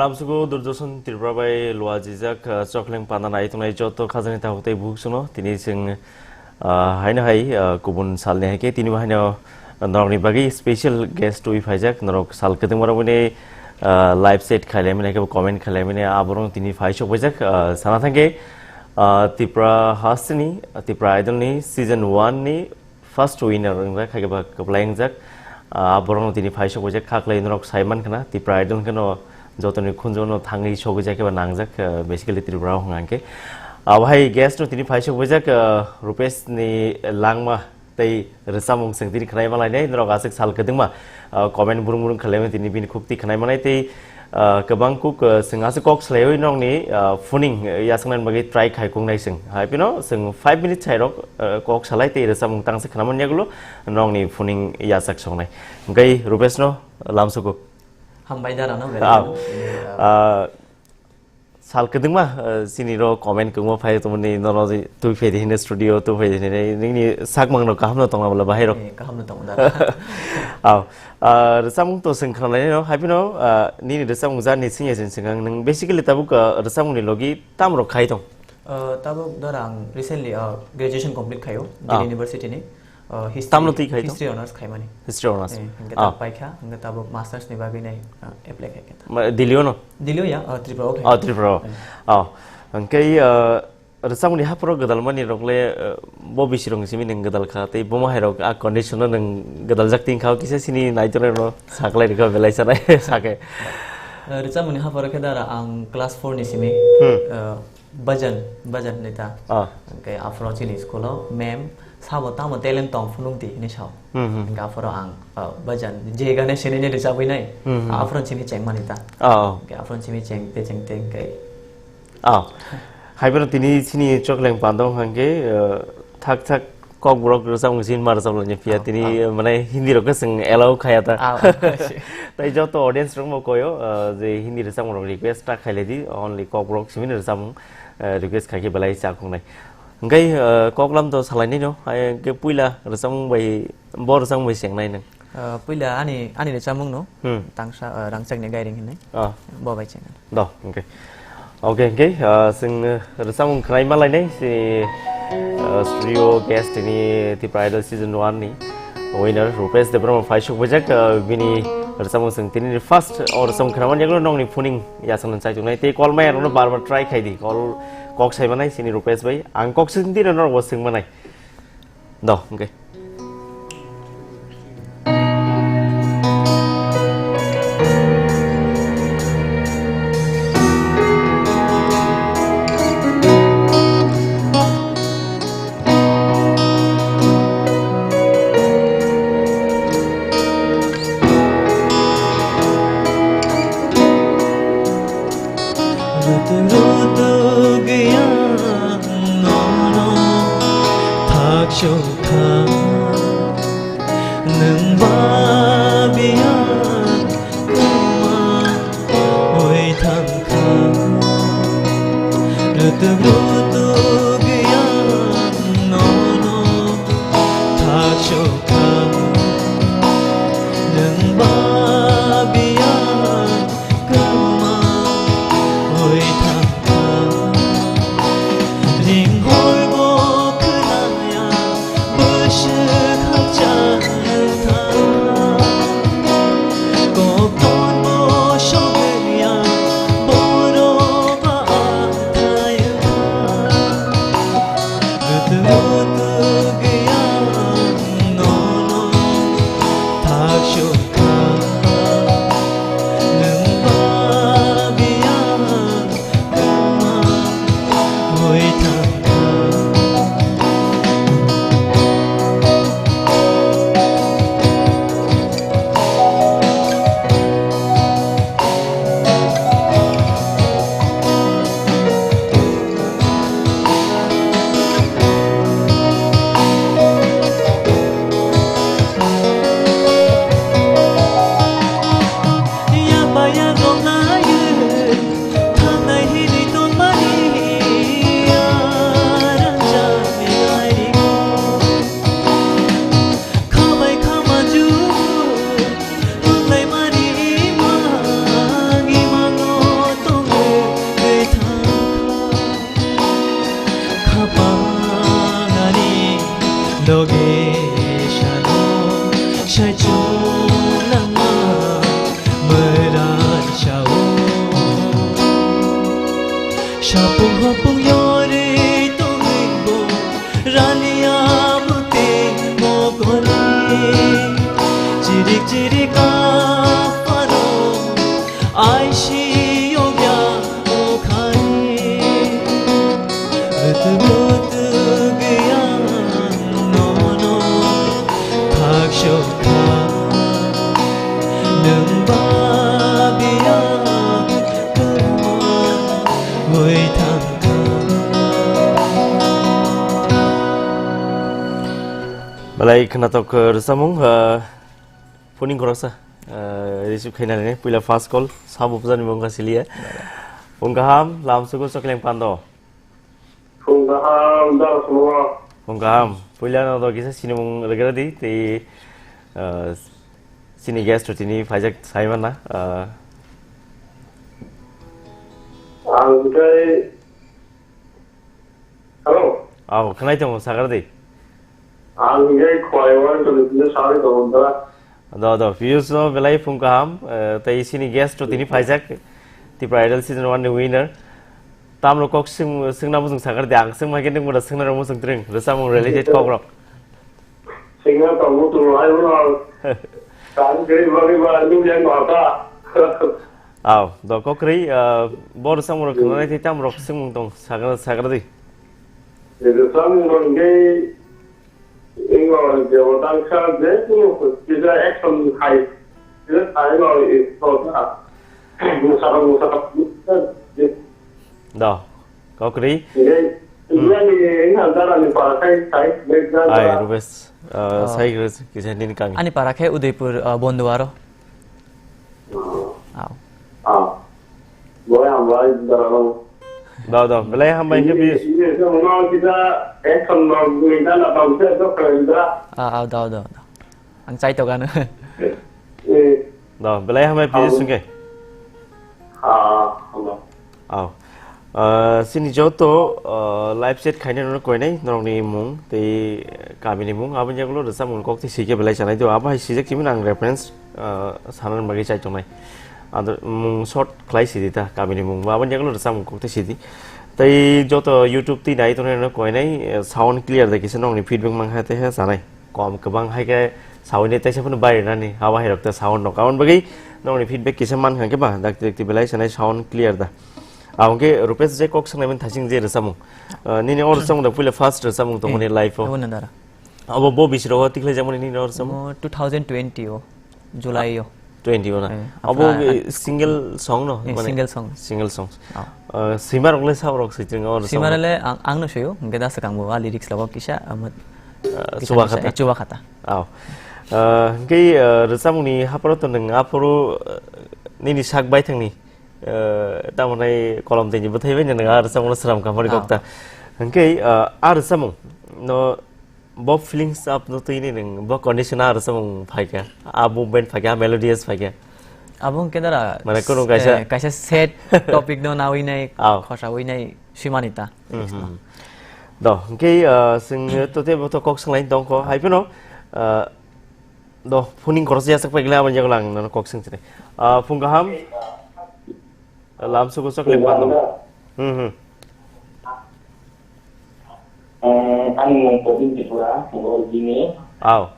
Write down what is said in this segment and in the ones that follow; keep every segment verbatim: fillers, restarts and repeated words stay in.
Lamsugo Durjoson Tripura bai luajijak, ah, chokleng panda nai tongnai joto khajani takhuk tei bukhuk songno tini chwng, ah, haino hai, ah, kubun salni hai khe tini bo haino norokni bagwi special guest twi phaijak, norok sal kwtwngma romwi, ah, live chat khailaimani hai khe comment khailaimani aborok tini phai sok phaijak, ah, sana thangkhe, ah, Tripura hasteni, Tripura Idol ni season one ni first winner wngjak, hai khe ba kwplai wngjak. Ah, borokno tini phai sok wijak kha khlai norok sai man khna, Tipra Idol khe no jotoni khunju no thangwi sok wijak khe ba nangjak, ah, basically Tripura o hwnga hwnkhe. Abo hai guest no tini phai sok wijak, ah, Rupesh ni langma tei rwchapmung chwng tini khwnai ma lainai, norok aswk sal kwdwngma, ah, comment burung burung khwlaimani tini bini khukti khwnai manai tei Ah, kwbang kuk, ah, chwng aswk kok swlaiwi nokni, ah, phuning, eh, yachaknani bagwi try khai kungnai chwng. Hai phino chwng five minutes sairok, ah, kok salai tei rwchapmung tangsa khwnamani yagulo nokni phuning yachak songnai. Hwnkhe Rupesh no lamsugo. Hambai dara no Ah. belai no. Ini, ah, Ah, sal kwdwngma, ah, chini ro comment kwbangma phai tongmani nono je twi phai di hino studio twi phai di hino nini sakmang no kaham no tongna bwla bahai rok. Eh, kaham no tongo dara. Aw. Ah, rwchapmung to chwng khwnalainai no, hai phino, ah, nini rwchapmung jarni singya chwng swkang, nwng basically tabuk, ah, rwchapmungni logi tam rok khai tong? Ah, tabuk dara ang recently, ah, graduation complete khaio, Delhi Ah. University ni. Ah, history, Tamno twi khai tong? History honours khaimani. History honours. Eh, hwnkhe Ah. tabuk paikha, hwnkhe tabuk masters ni bagwi nai, ah, apply khaikha. Ma-, Delhi o no? Delhi o ya, ah, Tripura o khai. Ah, Tripura o. Eh. Ah. Hwnkhe, ah, Rwchapmungni hapharo gwdalmani rok le, eh, bo bisirokni simi nwng gwdal kha, tei bomo hai rok a condition no nwng gwdaljak twi kha, kisa chini naitornai rok no saklai rwkha belai sanai sakhe. Eh, rwchapmungni hapharo khe dara ang class four ni simi, Hmm. eh, Bajan, Bajan hinwi ta. Ah. Hwnkhe apharo chini school o ma'am sabo tamo talent tong phunuk di hinwi sao. Hmm, hmm. Hwnkhe apharo ang, eh, Bajan je gane sini ni rwchapwi nai, Hmm, hmm. apharo chini chengmani ta. Ah, oh. Hwnkhe apharo chini cheng te cheng te hwnkhe Ah, hai phano tini chini chokleng panda wngkha hwnkhe, eh, thak thak kokborok rwchapmung chini ma rwchapmani phiya Ah, tini, ah. eh, mane Hindi rok khe chwng allow khaya ta. Ah, ah, si. Tai joto audience rok bo koyo, eh, je Hindi rwchapmung rok request ta khailai di, only kokborok simi rwchapmung, eh, request khai khe belai chakhoknai. Hwnkhe, eh, koklam to salainai no, hai hwnkhe puila rwchapmung bai, bo rwchapmung bai chengnai nwng. Ah, puila ani, ani rwchapmung no, Hmm. tangsa, ah, Rangchakni Gairing hinwi. Ah. Bo bai chengkha. Do, okay. Okay, okay, ah, chwng, ah, rwchapmung khwnai ma lainai, si, ah, studio guest ni Tipra Idol season one ni winner Rupesh Debbarma phai sukphaijak, ah, bini rwchapmung chwng tini first o rwchapmung khwnamani yagulo nokni phuning yachakno chaituknai tei call maya rokno bar bar try khai di, call kok sai manai chini Rupesh bai, ang kok swng di norok bo swng manai. Do, okay. Rutuk rutuk yang nono thak sukha, nwng ba biya kwma oi thangkha. Rutuk rutuk yang nono thak sukha, nwng ba biya kwma oi thangkha. Ringhor bo khwnaya, bwswk hakchang wngkha. Kok ton bo sogwya, borok ba athai wngkha. Rutuk rutuk yang nono thak sukha, nwng ba biya kwma oi thangkha. Loge sano saichung langma meran sao. Sapung hopung yore tongwi bo rani abo te mokoni. Chirik chirik apharo aisi yogya okhai. Lutuk lutuk yang nono khak sokha. Nwng ba biya tuma oi thangkha. Belai khwnathok, uh, rwchapmung, uh, phuning khoroksa, uh, receive khaina nini puila first call, sabo bwsani mung kha siliya. Phung kaham, lam sugo chokleng pando. Phung kaham, dal sugo. Phung kaham, puila no do kisa sinimung regra di, tei, uh, sini guest tini phaijak saimana, uh, Ang khe Hello. Aw, khwnai tongo, sagar di. Ang hingke khwlai wari tongwi tini sawi tongo da. Do, do, Piyush no belai phung kaham, eh, tei sini guest rok tini phaijak, Tipra Idol season one ni winner. Tamrok kok swng, swngna muchung sagar di, ang swng maikhe nwng bono swngna rok muchung twrwng, rwchapmung related kok rok. Swngna tongo tongo hai bono. Tang kiri bagi ba nwng yang ba ta. Aw, do kokrwi, ah, bo rwchapmung rok khwnanai tei tamo rok swngmung tong sagra, sagra di. Rwchapmung rok hwnkhe, ingo jebo tangsa je kunu kisa action hai, kisa hai no i thota. Musara musara. Do, kokrwi. Hwnkhe, Hmm. Indiani wngkha darani para khai khai, Ai, Rupesh, ah, Oh. Sai Rupesh, kisa nini kami. Ani para khe Udaipur, ah, Bonduaro. Oh. Aw. Ah. Bo hambai darano. Do, do, belai hambai khe bi. Ini, ini, ini, kita action mau minta nak bangsa itu kerja. Ah, ah, do, do, do. Ang chai to gano. Eh. Do, belai hambai piji sungke. Ah, Allah. Aw. Ah, sini joto, ah, live chat khaina nono koinai norokni mung tei kamini mung aboni yagulo rwchapmung kok tei sike belai chanai do. Abo hai sijak chimino ang reference, ah, sanani bagwi chai tongnai. Ador mung short khlai sidi ta kamini mung. Aboni yagulo rwchapmung kok tei sidi. Tei joto YouTube tei nai tongnai nono koinai, eh, sound clear da kisa norokni feedback mankha tei ha chanai. Kom kwbang hai khe sawini teisa phano bai rwnani, abo hai rok ta sound rok. Aboni bagwi nokni feedback kisa man kha khe ba, dakti dakti belai sanai sound clear da. Aboni khe Rupesh je kok sanai mani thasing je rwchapmung. Ah, nini o rwchapmung da puila first rwchapmung tongmani Eh, life o. Abo na dara. Abo bo bisiro o tikhlai jamani nini o rwchapmung? Mo two thousand twenty o. July o. Twenty o na. Eh, Abo apra- single song no? Eh, Mane single song. Single songs. Ah. Uh, swimar rok le sabo rok switring o. Swimar le ang, ang no swiyo, hingke da swkang bo, a lyrics logo kisa, ah, mo-, Uh, kisa chuba kisa, khata. Eh, chuba khata. Aw. Uh, hingke, uh, rwchapmung ni haporo to nwng aphuru, uh, nini sak baithang ni, uh, tamo nai kolom tei ni bwthai bai nwng a rwchapmung no sram kamari Ah. Kokta. Hingke, uh, a rwchapmung no Bo feelings up no twi ni nwng, bo condition a rwchapmung phaikha, a movement phaikha, a melodious phaikha. Abo hwnkhe dara Mane kunu kaisa eh, kaisa sad topic no nawi nai, Aw. Khosawi nai swimani ta, Hmm, lyrics no. Hmm. Do, hwnkhe, ah, swng to tei bo to kok swnglaini tongkho, hai phano, ah, do, phuning khoroksa yachak paikha, aboni yagulo ang nono kok swng sinai. Ah, phung kaham. Lam sugo chocolate pando. Hmm, hmm. Eh, ani mung Pabin Tripura, bo bini. Aw.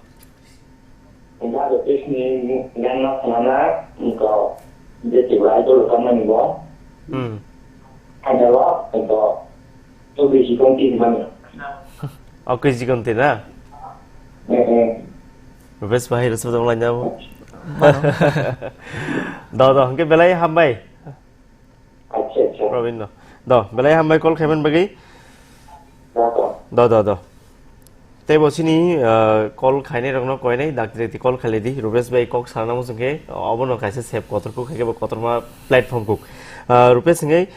Ba do pes ni gan na khana na, ko je Tripura Idol ka mani bo. Hmm. Ada ba, ko to bisi kong ti mani. Oke, jikon ti na. Eh, eh. Bes bahai rasa dong lanya bo. Mano. Do, do, hingke belai hambai. Acha, acha. Probin do. Do, belai hambai call khaiman bagwi. Do, do. Do, do, do. Tei bo sini, uh, call khainai rokno koinai, dakti dakti call khailai di. Rupesh bai kok sana mo sungkhe, obono kaisa sep kotor kuk, haikhe bo kotorma platform kuk. Uh, Rupesh hingke,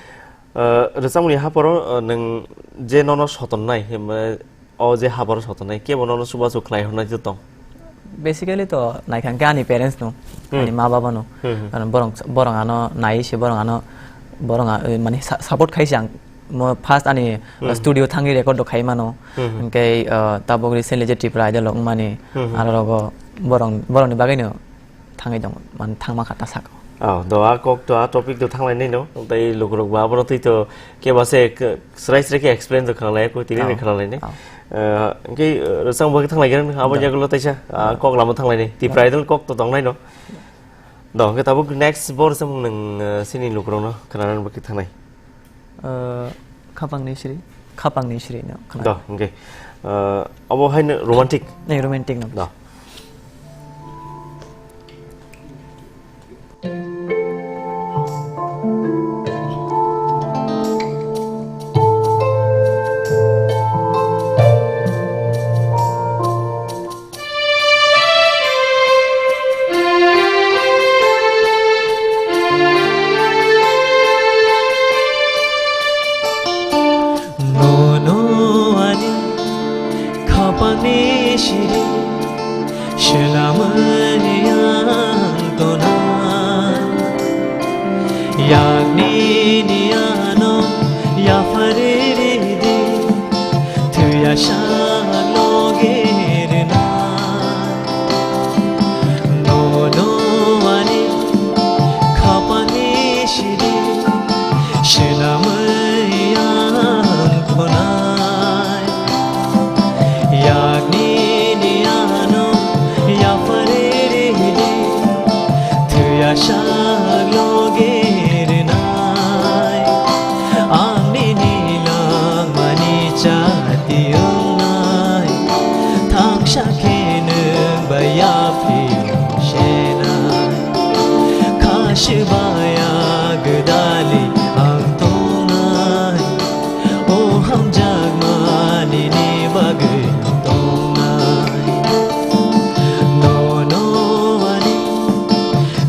uh, rwchapmungni haporo, uh, nwng je nono sotonnai, himba, O je haboro sotonnai, kebo nono chubachu khlai hwnai tong? Basically to naikha hwnkhe ani parents no, Hmm. Ani ma baba no. Hmm, hmm. Karon borong, borong ano nai se borong ano, borong a, eh, mane sa-, support khai se ang Mo first ani, uh, Hmm. studio thangwi record rok khai mano. Hmm. Hwnkhe, uh, tabuk recently je Tripura Idol rok wngmani, Hmm. aro rogo borok, borokni bagwino thangwi tong, man, thangma kha ta saka. Oh, do a kok to a topic to thanglainai no, tei lukurok ba abono twi to keba se k-, srai srai khe explain to khanalai, ko tini ni Oh. khanalai ni. Oh. Uh, hwnkhe, uh, rwchapmung bagwi thanglai khe abo Do. yagulo taisa, ah, Do. kok lama thanglainai. Tripura Idol kok to tongnai no. Do, hwnkhe tabuk next bor samung nwng, uh, sini lukurokno khwnanani bagwi thangnai. Uh, khapangni sri, khapangni sri no khna. Do, hwnkhe, uh, abo haino romantic. Nai, romantic no. Do. Nono ani khapangni siri, selamani ang tona. Yakni ni ano yaphariri di, thuya sa loge rina. Nono ani khapangni siri, selamwi ang khonai. Yakni ni ano yaphariri di, thuya sa loge rina. Ang nini langmani chati wngnai, thangsa khe nwng bai yapri senai. Kha swbaya gwdali ang tongnai, o hamjakma nini bagwi tongnai. Nono ani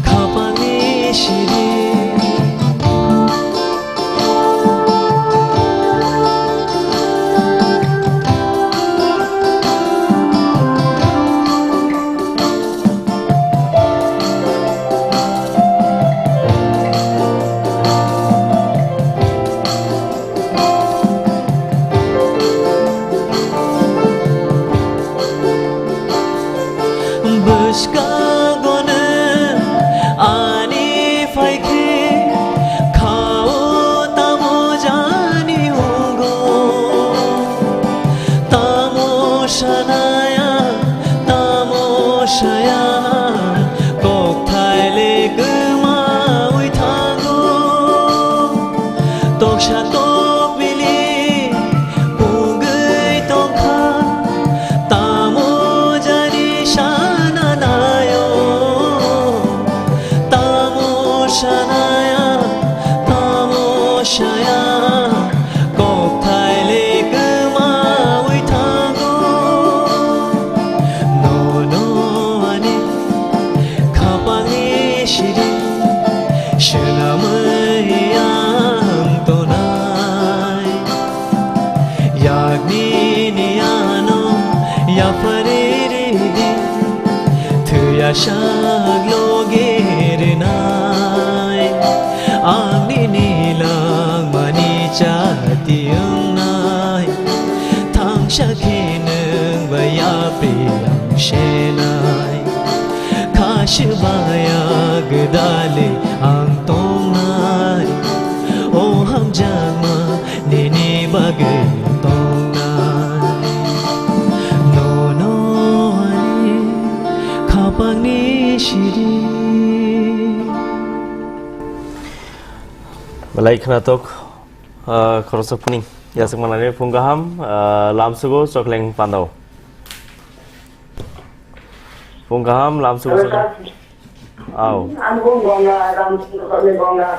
khapangni siri. Bwskango nwng ani phaikhe, khao tamo jani wngo. Tamo sanaya, tamo saya, kokthai le kwmawi thango. Toksa tokbili pungwi tongkha, tamo jani sana nayo. Tamo sanaya, tamo saya, kokthai le kwmawi thango. Nono ani khapangni siri, selamwi ang tonai. Yakni ni ano yaphariri di, thuya sak loge rwnai. Ang nini langmani chati wngnai, thangsa khe nwng bai yapri ang senai. Kha swbaya gwdali ang tongnai, o hamjakma nini bagwi tongnai. Nono ani khapangni siri. Belai khwnathok, ah, khoroksa phuning. Yasuk manani phung kaham, ah, lamsugo chokleng pandao. Phung kaham, lamsugo chokleng. Au. Ang bung Ganga, Ramchandra Sami Ganga.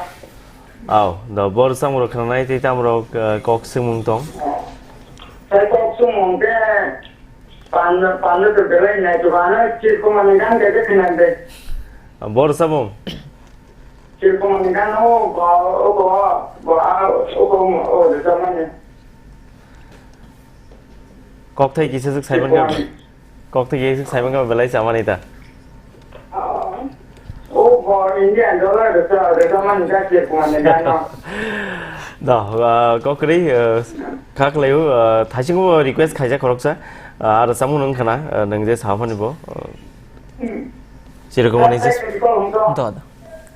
Au, da bor samro khwnanai tei tamrok, ah, kok swngmung tong. Tei kok swngmung khe pan, pan to belai nai to bana chirko mani gan khe khwnande. Bor samung. Chirkomani gana o ba, o ba, ba, o ba, o de samani. Kokthai kisa suk Saiman Chirkomani. Gam. Kokthai kisa suk Saiman Gam belai samani ta. Ah, o ba Indian dollar de sa, de samani ka chirkomani gana. Da, ah, kokri, ah, kha khlaio, ah, thaisingo request khaijak khoroksa, ah, aro samung nung khana, ah, nung je saphani bo, ah, chirokmo ni je. Da, da.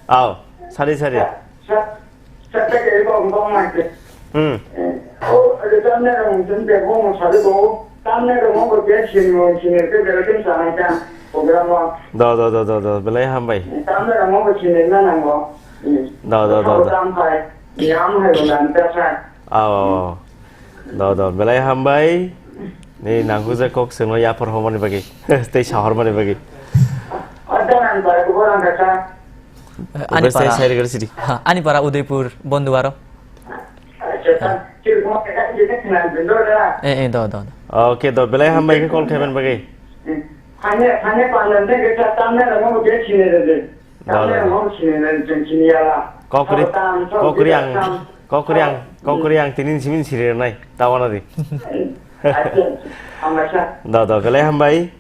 Aw, sari, sari. Hmm. Da, da, da, da, da. Belai hambai. Da, da, da, da, da. Aw, aw, aw. Da, da, belai hambai. Ni nangkukjak kok swngno yaphar hormani bagwi. Tei sahormani bagwi. Ani Ubes tei para, sairi gari sidi. Ha, ani para Udaipur, Bonduaro. Eh, eh, do, do, do. Oke, do, belai hambai khe call khaiman bagwi. Kokri, kokri ang, kokri ang, kokri ang tini ni simi siri nai, tawana di. Da, da, belai hambai.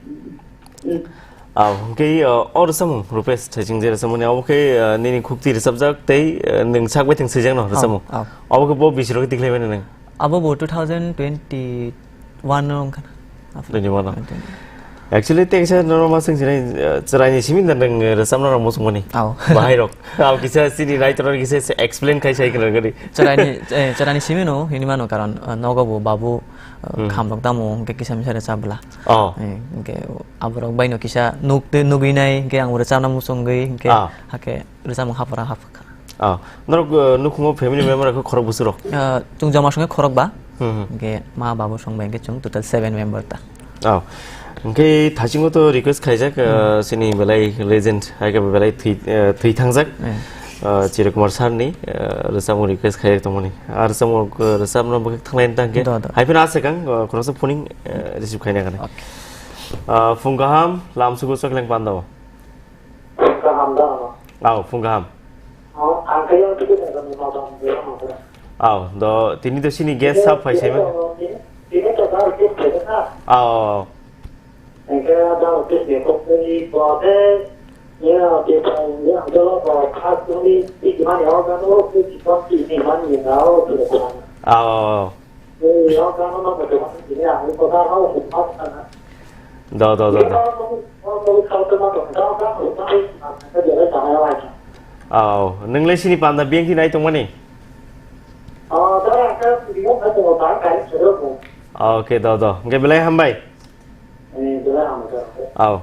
Aw, hwnkhe, o, o rwchapmung, Rupesh, thaising je rwchapmung ni, abo khe, o, nini khukti rwchapjak tei, o, nwng sak bai thwng swijak no rwchapmung. Aw, aw. Abo khe bo bisiro khe tikhlai mani nwng? Abo bo two thousand twenty-one no wngkha na. Twenty-one no. Twenty. Actually, tei kisa norok ma swng sinai, o, chwraini simi da nwng rwchapna rok muchungmani. Aw. Bahai rok. Aw, kisa chini naitorok kisa explain khai sai khna gari. Chwraini, eh, chwraini simi no, hini mano karon, o, nogo bo babu, o, hmm, khamrok tamo, hwnkhe kisa misa rwchap bwla. Oh. Eh, hwnkhe aborok bai no kisa nuk twi nugwi nai, hwnkhe ang bo rwchapna muchungwi, hwnkhe ah, hakhe rwchapmung haphara hapha kha. Ah, norok, uh, nukhungo family member khe khorok bwswk rok? Uh, chwng joma songkhe khorok ba. Hmm, hmm. Hwnkhe ma babu song bai hwnkhe chwng total seven member ta. Oh. Hwnkhe thaisingo to request khaijak, uh, hmm, chini belai legend, hai khe belai thwi, uh, thwi thangjak. Eh. Uh, Chiri Kumar sir ni, uh, rwchapmung request khaijak tongmani. Ar rwchapmung, uh, rwchapna bwkhak thanglai tangkhe. Do, do. Hai phano aswk ang, uh, khoroksa phoning, uh, receive khaina kane. Okay. Uh, phung kaham, lamsugo chokleng pandao. Kaham da. Aw, phung kaham. Aw, ang khe yang ticket ni motong dia motong. Aw, do, tini do sini guest sab phai sai ma? Tini to dar ke phai na. Aw, aw, aw. Ang khe dar ke ni ko ni ko de. Ya, dia phai ya, do ko khas ni ti mani organ o, ti ti ni mani na o, ti ko. Aw, aw, aw. Do, do, do, do. Aw, nwng le sini panda biyang thi nai tongmani? Okay, do, do. Hwnkhe belai hambai. Aw.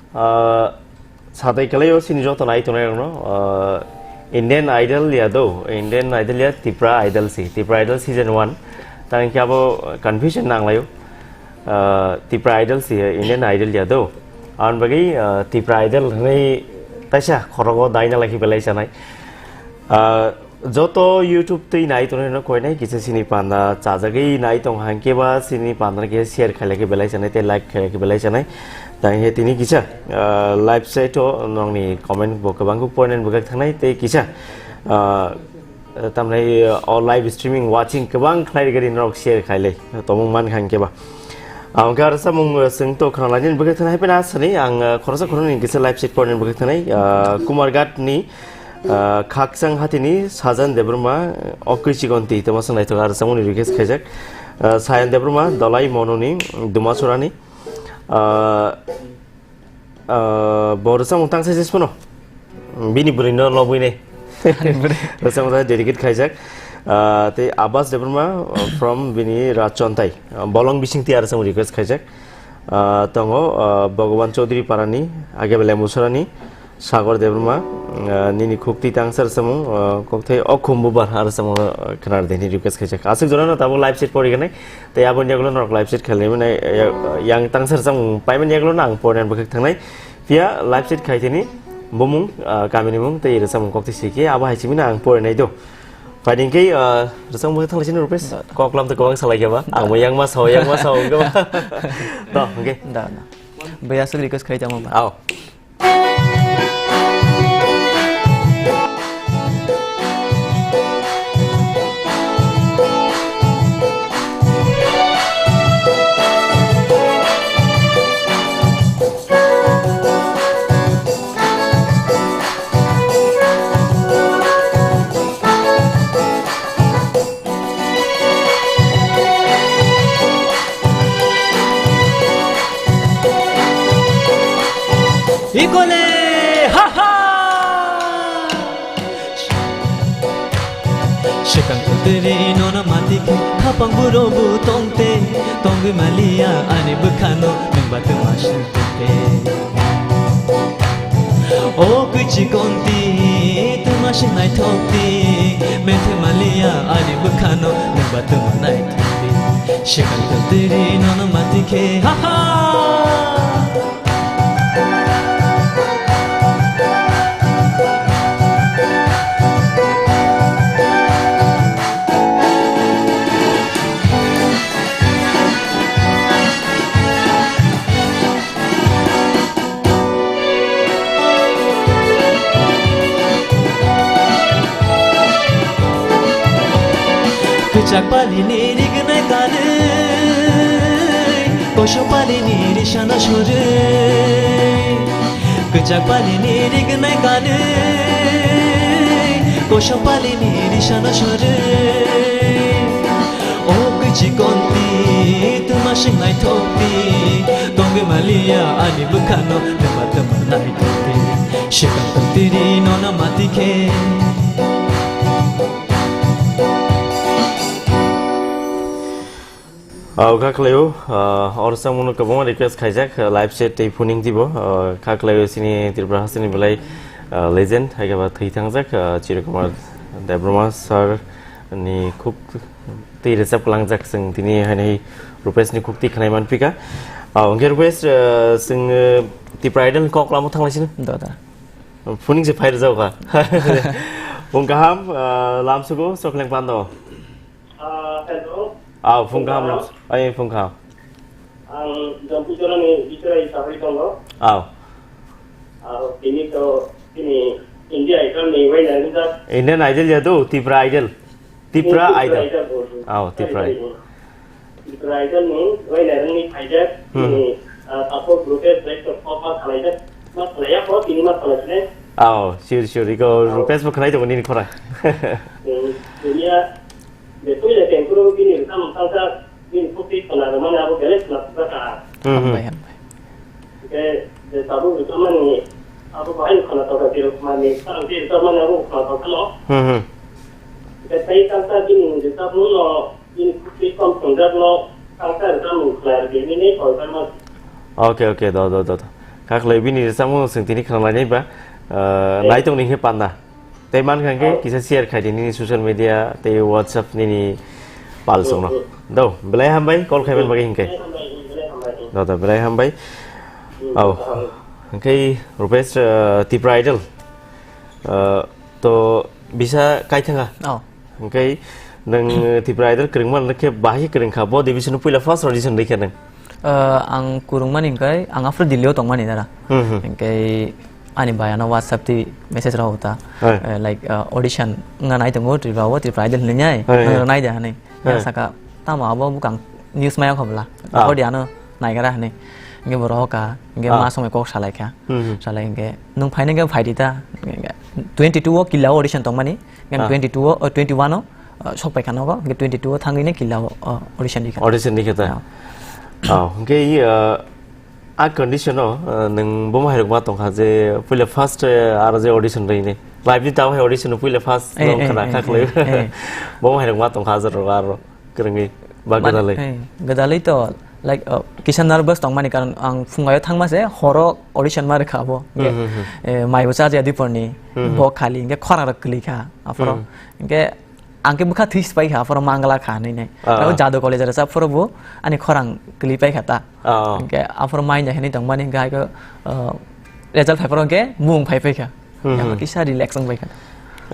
Ah, satai kwlaio chini joto nai tongnai rokno, ah, Indian Idol ya do, Indian Idol ya Tipra Idol si, Tipra Idol season one. Tang khe abo confusion nanglaio. Ah, Tipra Idol si, Indian Idol ya do. Aboni bagwi, ah, Tipra Idol hwnwi taisa khorogo daina lai khe belai sanai. Ah, Joto YouTube twi nai tongnai no koinai kisa sini panda chajagwi nai tong hangke ba sini panda khe share khailai khe belai chanai tei like khailai khe belai chanai. Tang he tini kisa, ah, live site o nongni comment bo kwbang khe porinani bwkhak thangnai tei kisa, ah, tamni, ah, o live streaming watching kwbang khlai gari norok share khailai tomung man hangke ba. Ang khe arsa mung, ah, swng to khna laini bwkhak thangnai hai pena asani ang, ah, khoroksa khoroknwi kisa live site porinani bwkhak thangnai, ah, Kumarghat ni Ah, Khakchang hatini Sajan Debbarma, Okwi Chikonti, tamo swng naithok, aro samungni request khaijak. Ah, Sayan Debbarma, Dolai Mononi, Dumasurani. Ah, ah, bo rwchapmung tang sai jesphano. Bini bwrwino lobwinai. Ani bwrwi. Rwchapmung tang dedicate khaijak. Ah, tei Abbas Debbarma, ah, from bini Rajchontai. Ah, Bolong Bisingti aro samung request khaijak. Ah, tongo, ah, Bhagavan Chaudhary Parani, Agebele Musurani, Sagar Debbarma, ah, nini khukti tang sar samung, ah, kokthai okhum bubar har samung, ah, khnar deni request khaijak. Aswk jorano tabuk live chat pori ganai. Tei aboni yagulo norok live chat khailai mane, ya-, yang tang sar samung paiman yagulo nang pori nan bwkhak thangnai. Phiya live chat khaithini bumung, ah, kamini mung tei rwchapmung kokthai sikhe abo hai simino ang pori nai do. Phaidi hwnkhe, ah, rwchapmung bwkhak thanglaisino Rupesh. Da, da. Koklam tei kwbang salai khe ba. Da. Ang bo yang ma sao, yang ma sao hwnkhe ba. To, hwnkhe. Da, da. Bai aswk request khai tamo ba. Ao. Ikole, ha ha! Swkang tongtwiri nono mati khe, khapang buro bu tongte, tongwi maliya ani bwkhano, nwngba twma sing tongte. O kwchwi konti, twma sing naithokti, methe maliya ani bwkhano, nwngba twma naithokti. Swkang tongtwiri nono mati khe, ha ha! Kwchak palini rignai kanwi, kosok palini risana sorwi. Kwchak palini rignai kanwi, kosok palini risana sorwi. O kwchwi konti, twma sing naithokti, tongwi maliya ani bwkhano, twma twma naithokti. Swkang tongtwiri nono mati khe. Ah, kha khlaio, ah, oro samungno kwbangma request khaijak, ah, live chat tei phuning dibo, ah, kha khlaio chini Tripura hasteni belai, ah, legend, hai khe ba thwi thangjak, ah, Chiru Kumar Debbarma sir ni khuk twi rwchap kwlangjak chwng tini hai Rupesh ni khuk twi khwnai man phi kha. Ah, hwnkhe Rupesh, ah, chwng, ah, Tipra Idol ni kok lama thanglai sino? Da, da. Phuning se phai rwjak kha. Phung kaham, ah, lamsugo, Chokleng Pando. Ah, hello. Aw, phung kaham. Phung kaham. Ai, phung kaham. Ang Jampui Jora ni Bikrai Chahri tongo. Aw. Aw, tini to, tini India Idol ni winner rijak. Indian Idol ya do, Tipra Idol. Tipra Tipra Idol. Idol. Aw, Tipra. Sorry, sorry. Tipra Idol ni winner ni phaijak. Hmm. Tini, ah, support group e select of pop up khlaijak. Ma khlaiya ko, tini ma khlai khlai. Aw, sure, sure. Iko Aw. Rupesh bo khlai tongo nini khorang. Hmm, tini ya, De puila kengkuru bini rwchapmung tangsa bini khukti khwna rwmani abo belai khwna thukjak kha. Hmm, hmm. Hambai, hambai. Hwnkhe je tabuk rwchapmani abo bahai khwna tongkha, Chiru Kumar ni sarang twi rwchapmani abo khwna tongkhano. Hmm, hmm. Hwnkhe tei tangsa bini rwchapmungno bini khukti kom thwngjakno tangsa rwchapmung khwna rwdi hinwi koi kha ma. Okay, okay, do, do, do, do. Kha khlai bini rwchapmung chwng tini khwna lainai ba, uh, Eh. Naitok ni khe panda. Tei mankha hwnkhe Oh. kisa share khai di nini social media tei WhatsApp nini pal songno. Mm, mm. Do, belai hambai, call khaiman Mm. bagwi hwnkhe. Belai hambai, mm, belai hambai, mm. Do, do, belai hambai. Mm, Au. Belai hambai. Hwnkhe Rupesh, uh, Tipra Idol. Uh, to bisa kaithanga. Oh. Hwnkhe nwng, uh, Tipra Idol kwrwngma hwnkhe bahai kwrwngkha. Bo division puila first audition rikha nwng. Uh, ang kwrwngmani hwnkhe ang aphuru Delhi o tongmani dara. Hmm, hmm. Hwnkhe ani bai ano WhatsApp twi message rw ta. Hai. Uh, like, uh, audition wngna nai tongo Tripura o, Tripura Idol hinwi nai. Hai, hai. Nang nai de hinwi. Hai. Yang saka tamo abo bukang news maya khobla. Ah. Audio ano nai gara hinwi. Hwnkhe bo rohor kha, hwnkhe Ah. ma somoi kok salai kha. Hmm, hmm. Salai hwnkhe nwng phainai hwnkhe phai di ta. Twenty two o Killa o audition tongmani. Hwnkhe Ah. twenty two o, uh, twenty one o uh, sok paikha nogo, hwnkhe twenty two o thangwi no Killa o, uh, audition rikha. Audition rikha ta? Yeah. Oh, hwnkhe, uh, a condition o, uh, nwng bo mahairok ma tongkha je puila first, uh, aro je audition rwini. Live ni tamo hai audition puila first Eh, long eh, khana eh, khaklai. Eh, eh. Bo mahairok ma tongkha je aro kwrwngwi ba Man-, gwdalwi. Eh, gwdalwi to, like, uh, kisa nervous tongmani karon ang phungaio thangma se horo audition ma rwkha abo. Hwnkhe, Hmm, hmm, hmm. eh, maibo cha jaya diporni, Hmm, hmm. bo khali, hwnkhe khorang rok kwlwi kha, aphoro. Hmm. Hwnkhe Ang khe bwkha thwi spai kha, aphoro mangla kha hinwi nai. Ah. Abo Jadu College rwchap phuru bo ani khorang kwlwi pai kha ta. Ah. Hwnkhe aphoro mai nai hinwi tongmani hwnkhe hai khe, uh, result phai phuru hwnkhe mung phai phai kha. Hmm, Yang hmm. kisa relax wng pai kha.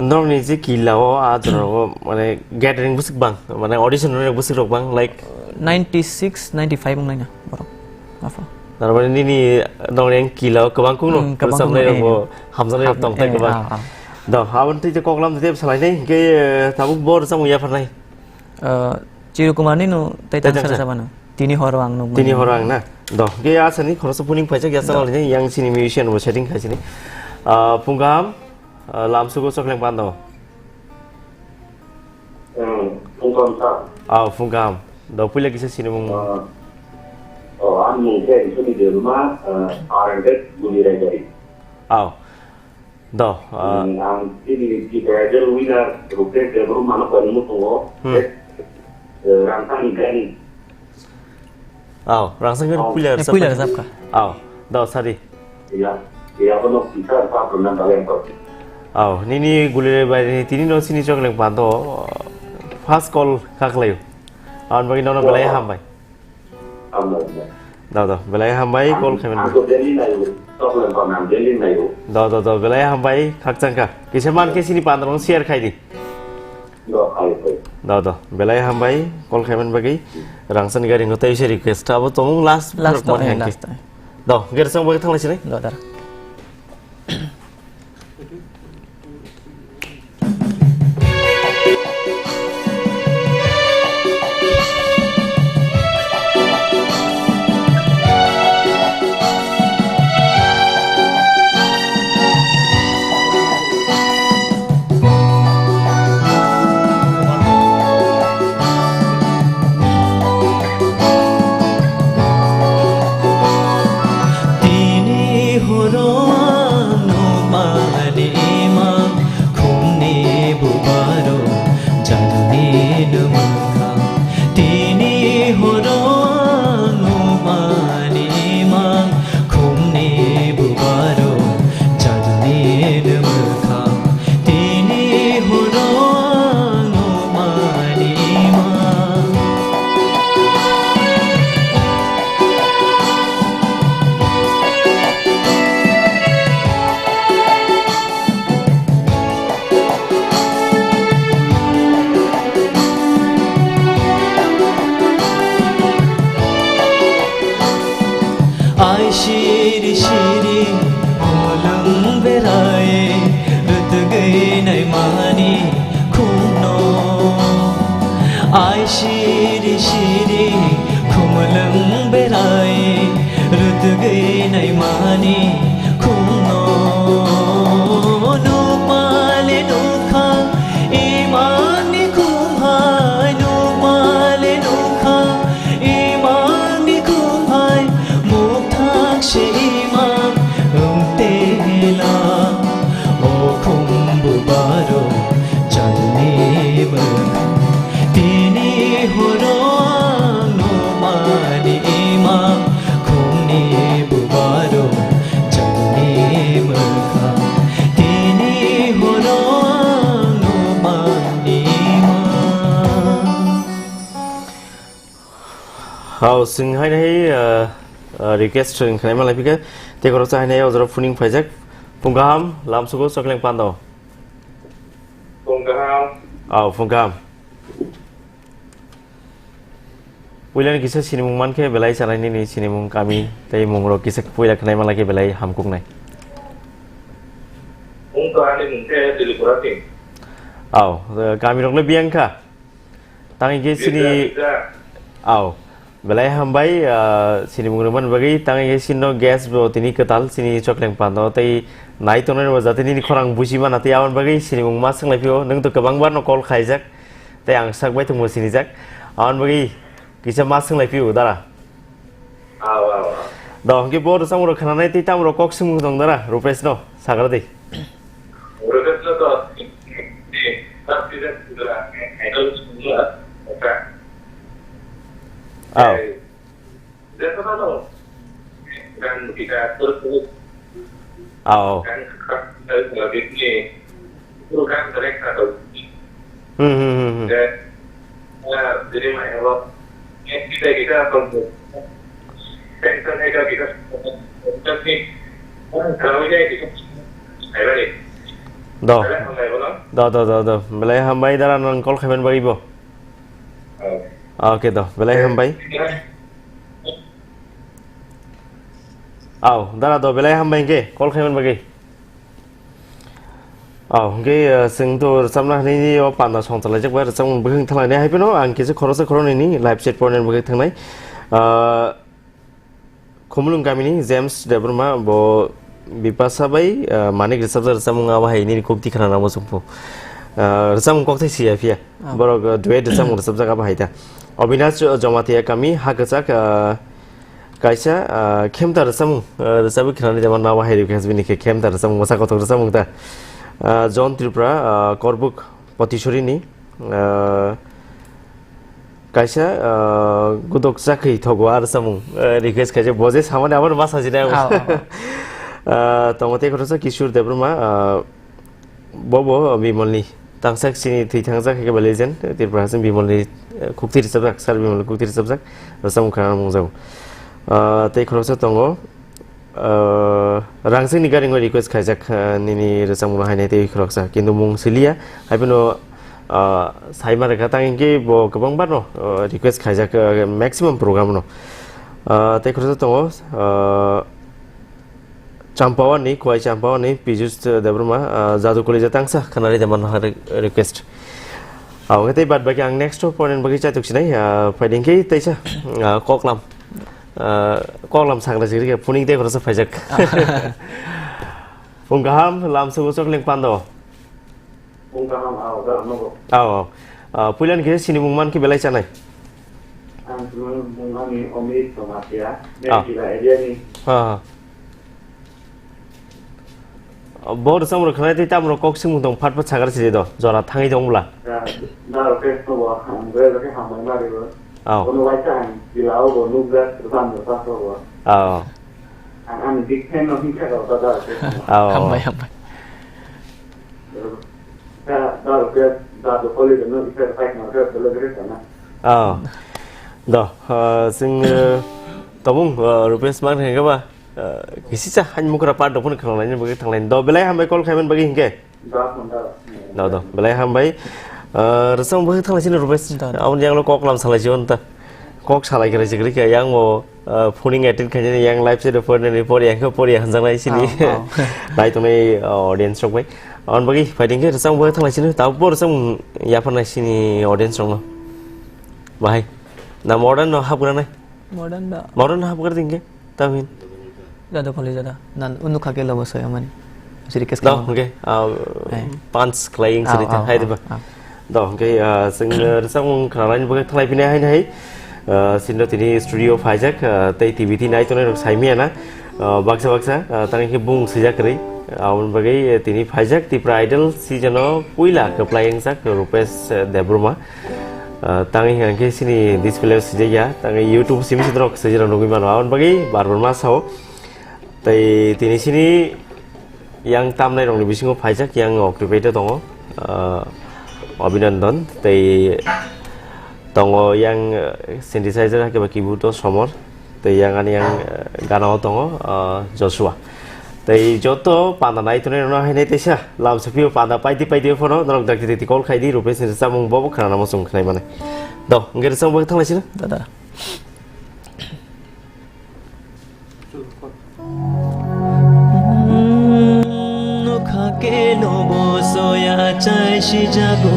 Norokni je Killa o, ah, jorao, mane, gathering bwswk bang, mane, audition rok bwswk rok bang, like? Ninety six, ninety five wng laina borok. Aphuru. Tar mane nini norokni Killa o kwbang kung no, Hmm, kwbang kung no, rwchapnai rok eh. bo, hamjaknai rok Ham-, tong thai eh, kwbang. Ah, ah. Do, aboni twi kok lam tei salai nai, hwnkhe, eh, tabuk bo rwchapmung yapharnai? Eh, Chiru Kumar ni no tei Tei tangsa tangsa. Rwchapmano. Tini horo ang nukmani. Tini horo ang na? Do, hwnkhe asani khoroksa phuning phaijak ya Channel ni yang chini musician bo setting khai sini. Ah, phung kaham, ah, lamsugo Chokleng Pando. Hmm, phung kaham sa. Ah, phung kaham. Do, puila kisa sinimung. Ah, oh, ang mung khe Isuni Debbarma, ah, R and Z Guli Raijari. Aw. Do, ah. Hmm, ang chini T P I L winner Rupesh Debbarma no koimung tongo. Hmm. Eh, Ramsani Gani. Aw, Ramsani Gani. Aw. Puila Eh, rwchap puila ka. Rwchap ka. Aw, do, sadi. Ya, ya, bono kisa sa program bagwi ang kok. Aw, nini gulire bai ni tini no sini chokleng pando, first call khaklayo. Ang bagwi nono belai hambai. Hambai, hambai. Da, da, belai hambai, call khaimani bagwi. Ang to daily nayo, chokleng pando ang daily nayo. Da, da, da, belai hambai, khakchangkha. Kisa man khe sini pandorong share khai di. Da, hai, hai. Da, da, belai hambai, call khaimani bagwi. Ramsani Gani no tei se request abo tong last. Last man to, hai last khe. To. Da, gere sang bagwi thanglaisini. Da, da. Tini horo ang nukmani imang khumni bubaro jaduni mwkhang. Tini horo ang nukmani imang khumni bubaro jaduni mwkhang. Tini horo ang nukmani imang. Ai siri siri khumlwng berai rwtwgwi naimani khumno. Ai siri siri khumlwng berai rwtwgwi naimani khumno. Nukmale nukha imangni khumhai, nukmale nukha imangni khumhai, mukthang se imang wngtela. O khum bubaro jaduni mwkhang, tini horo ang nukmani imang khumni bubaro jaduni mwkhang, tini horo ang nukmani imang. Hao, sing hai hai, uh, uh, request sing khnai malai pika. Te koro sa hai hai ojro phuning phaijak. Phung kaham, lam sugo chokleng pando. Phung kaham. Ao, phung kaham. Puilani kisa sinimung mankhe belai sanai nini sinimung kami tei mungrok kisa puila khnai malai khe belai hamkuknai. Mung to ani mung khe Dilipura Singh. Ao, uh, kami rok le biyang kha. Tangwi khe sini, ao, belai hambai, ah, sini mung rwmani bagwi, tangwi khe sini no guest bo tini kwtal sini chokleng pando tei nai tongnai bo jate nini khorang buji mana tei aboni bagwi sini mung ma swnglai phio, nwng to kwbang bar no call khaijak tei ang sak bai tongbo sinijak, aboni bagwi kisa ma swnglai phio dara. Aw, aw, aw. Do, hwnkhe bo rwchapmung rok khnanai tei tamo rok kok swngmung tong dara, Rupesh no, sagra di. Rupesh no to, ni, tak tidak, tidak, idol semua, oke. Aw. Eh, dia sana no, dan kita terus, terus. Aw. Dan, eh, ini, Program director to. Hmm, hmm, hmm, hmm. Ke, ah, jadi mai abo. Eh, kita, kita pun. Tension hai ka kita. Tapi, ah, kalau ini kita. Hai, bari. Do. Ada, hai, bari. Do, do, do, do. Belai hambai dara nang call khaiban bagwi bo. Oh. Okay, do. Belai hambai. Ya. Aw, dara do, belai hambai hwnkhe call khaiban bagwi. Aw, hwnkhe, uh, chwng to rwchapna hwnwi o panda song chalaijak bai rwchapmung bwkhwng thanglainai hai phano ang kisa khoroksa khoroknwi ni live chat pornani bwkhwng thangnai. Uh, Khumulwng kamini James Debbarma bo Bipasa bai, uh, Manik rwchapjak rwchapmung abo hai nini kok tikha nangma chwngphu. Uh, rwchapmung kokthai siya phiya. Ah. Borok, uh, duet rwchapmung rwchapjak abo hai ta. Obinash Jamatia kami ha kwchak, uh, Kaisa, ah, khemta rwchapmung, ah, rwchapwi khwnani jemon nama hai request bini khe khemta rwchapmung, mosa kothok rwchapmung ta. Ah, John Tripura, ah, Korbuk Potishorini, ah, kaisa, ah, gudok chakri thogo ar samung, ah, request khaijak bo je samani abo ma sajina. Ah, ah, ah. Ah, tongo tei khoroksa Kishore Debbarma, ah, Bobo Bimalni tangsa chini thwi thangjak hai khe ba legend, Tripura Hasing Bimalni, eh, kukti rwchapjak, Sir Bimalni kukti rwchapjak, rwchapmung khna mungjago. Ah, tei khoroksa tongo, ah, Rangsingni Garingo request khaijak, ah, nini rwchapmungno hainai tei khoroksa, kintu mung siliya, haiphano, ah, saima rwkha tang hinkhe bo kwbangbarno, ah, request khaijak, ah, maximum program no. Ah, tei khoroksa tongo, ah, Champawani, Khowai Champawani, Pijus Debbarma, ah, Jadu Kolija tangsa khwnari de mano re-, request. Ah, oke, tei bad baki ang next point bagwi chaitok sinai, ah, phaidi hinkhe teisa, ah, koklam, ah, koklam sakla jigri khe phuning tei khoroksa phaijak. Phung kaham, lamsugo chokling pando. Phung kaham, ao, da, nogo. Ao, ao. Ah, puilani khe sini mung man khe belai chanai? Ang sini mung ani Omit Jamatia, ah. Mechila area ni. Ah. Bo rwchapmung rok khwnai tei tamrok kok swngmung tong phat phat sakar sidi do, jora thangwi tong bwla. Da, da, rok khe nogo, ang bre, rok khe hambai ma ribo. Ao. Bono waisa ang jila o bo nukjak, rwchapmung rwchap rok bo. Ao. Ang ani big fan no hinkha rok da, da, rok khe. Ao. Hambai, hambai. Da, da, rok khe, da, do koli no hinkha rok, fight no khe, bele bele sana. Ao. Do, ah, chwng, eh, tobung, ah, Rupesh mang thangkhe ba? Ah, kisi cha hain mukra part dopun khwlanglaini bagwi thanglaini. Do, belai hambai call khaimani bagwi hinkhe. Da, da. Do, do, belai hambai. Ah, rwchapmung bagwi thanglaisini Rupesh. Da, da. Aboni yanglo kok lam salaisio nta. Kok salai krai chikri khe yang bo, ah, phoning attend khainani yang live se do phoring ni pori yang khe pori hanjaknai sini. Ao, ao. Nai tongnai, ah, audience rok bai. Aboni bagwi phaidi hinkhe rwchapmung bagwi thanglaisini. Tabuk bo rwchapmung yapharnai sini audience rokno. Bahai. Na modern no hapgranai. Modern da. Modern hapgar dingke, tamin. Jada kholi jada. Nan unu khake lobo soya mani. Siri kes. Do, kemo. Oke. Ah, eh. Punch khlaing. Au, siri te au, hai au, deba. Au. Do, oke, ah, sing, eh, rwchapmung khwlanglaini bagwi thanglai phini hai hai. Ah, sino tini studio phaijak, ah, tei T V ti nai tongnai rok saimiya na. Ah, baksa baksa, ah, tang khe bung sijak kwrwi. Aboni bagwi, eh, tini phaijak Tipra Idol season o puila kwplai wngjak Rupesh, eh, Debbarma. Ah, tangwi hwnkhe sini display o swijak ya, tangwi YouTube simi se drok swijak rok nugwi mano. Aboni bagwi bar bar ma sao. Tei tini sini yang tamnai rokni bisingo phaijak, yang occupied tongo, ah, Abhinandan, tei tongo yang, eh, synthesizer hakhe ba keyboard o Somor. Tei yang ani yang, eh, gana o tongo, eh, Joshua. Tei joto panda nai tongnai rokno haino teisa lamsapio panda paidi paidi phano norok dakti dakti call khai di, Rupesh ni rwchapmung bobo khwnana muchung khnai mani. Do, hwnkhe rwchapmung bai thanglaisino. Da, da. Nokha keno bo soya chai sijago,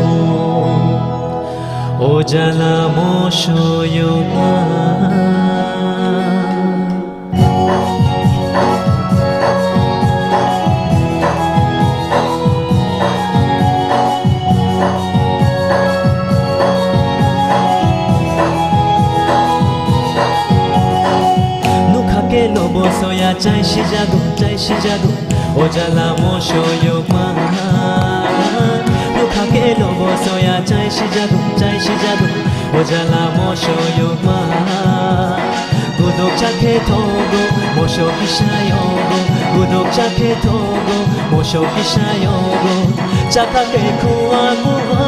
o jala mo soyoma. Nokha keno bo soya chai sijago, chai sijago. O jala mo soyokma. Nokha keno bo soya chai sijago, chai sijago. O jala mo soyokma. Gudok chakhe thogo, moso kisa yogo. Gudok chakhe thogo, moso kisa yogo. Chakha khe khua khua.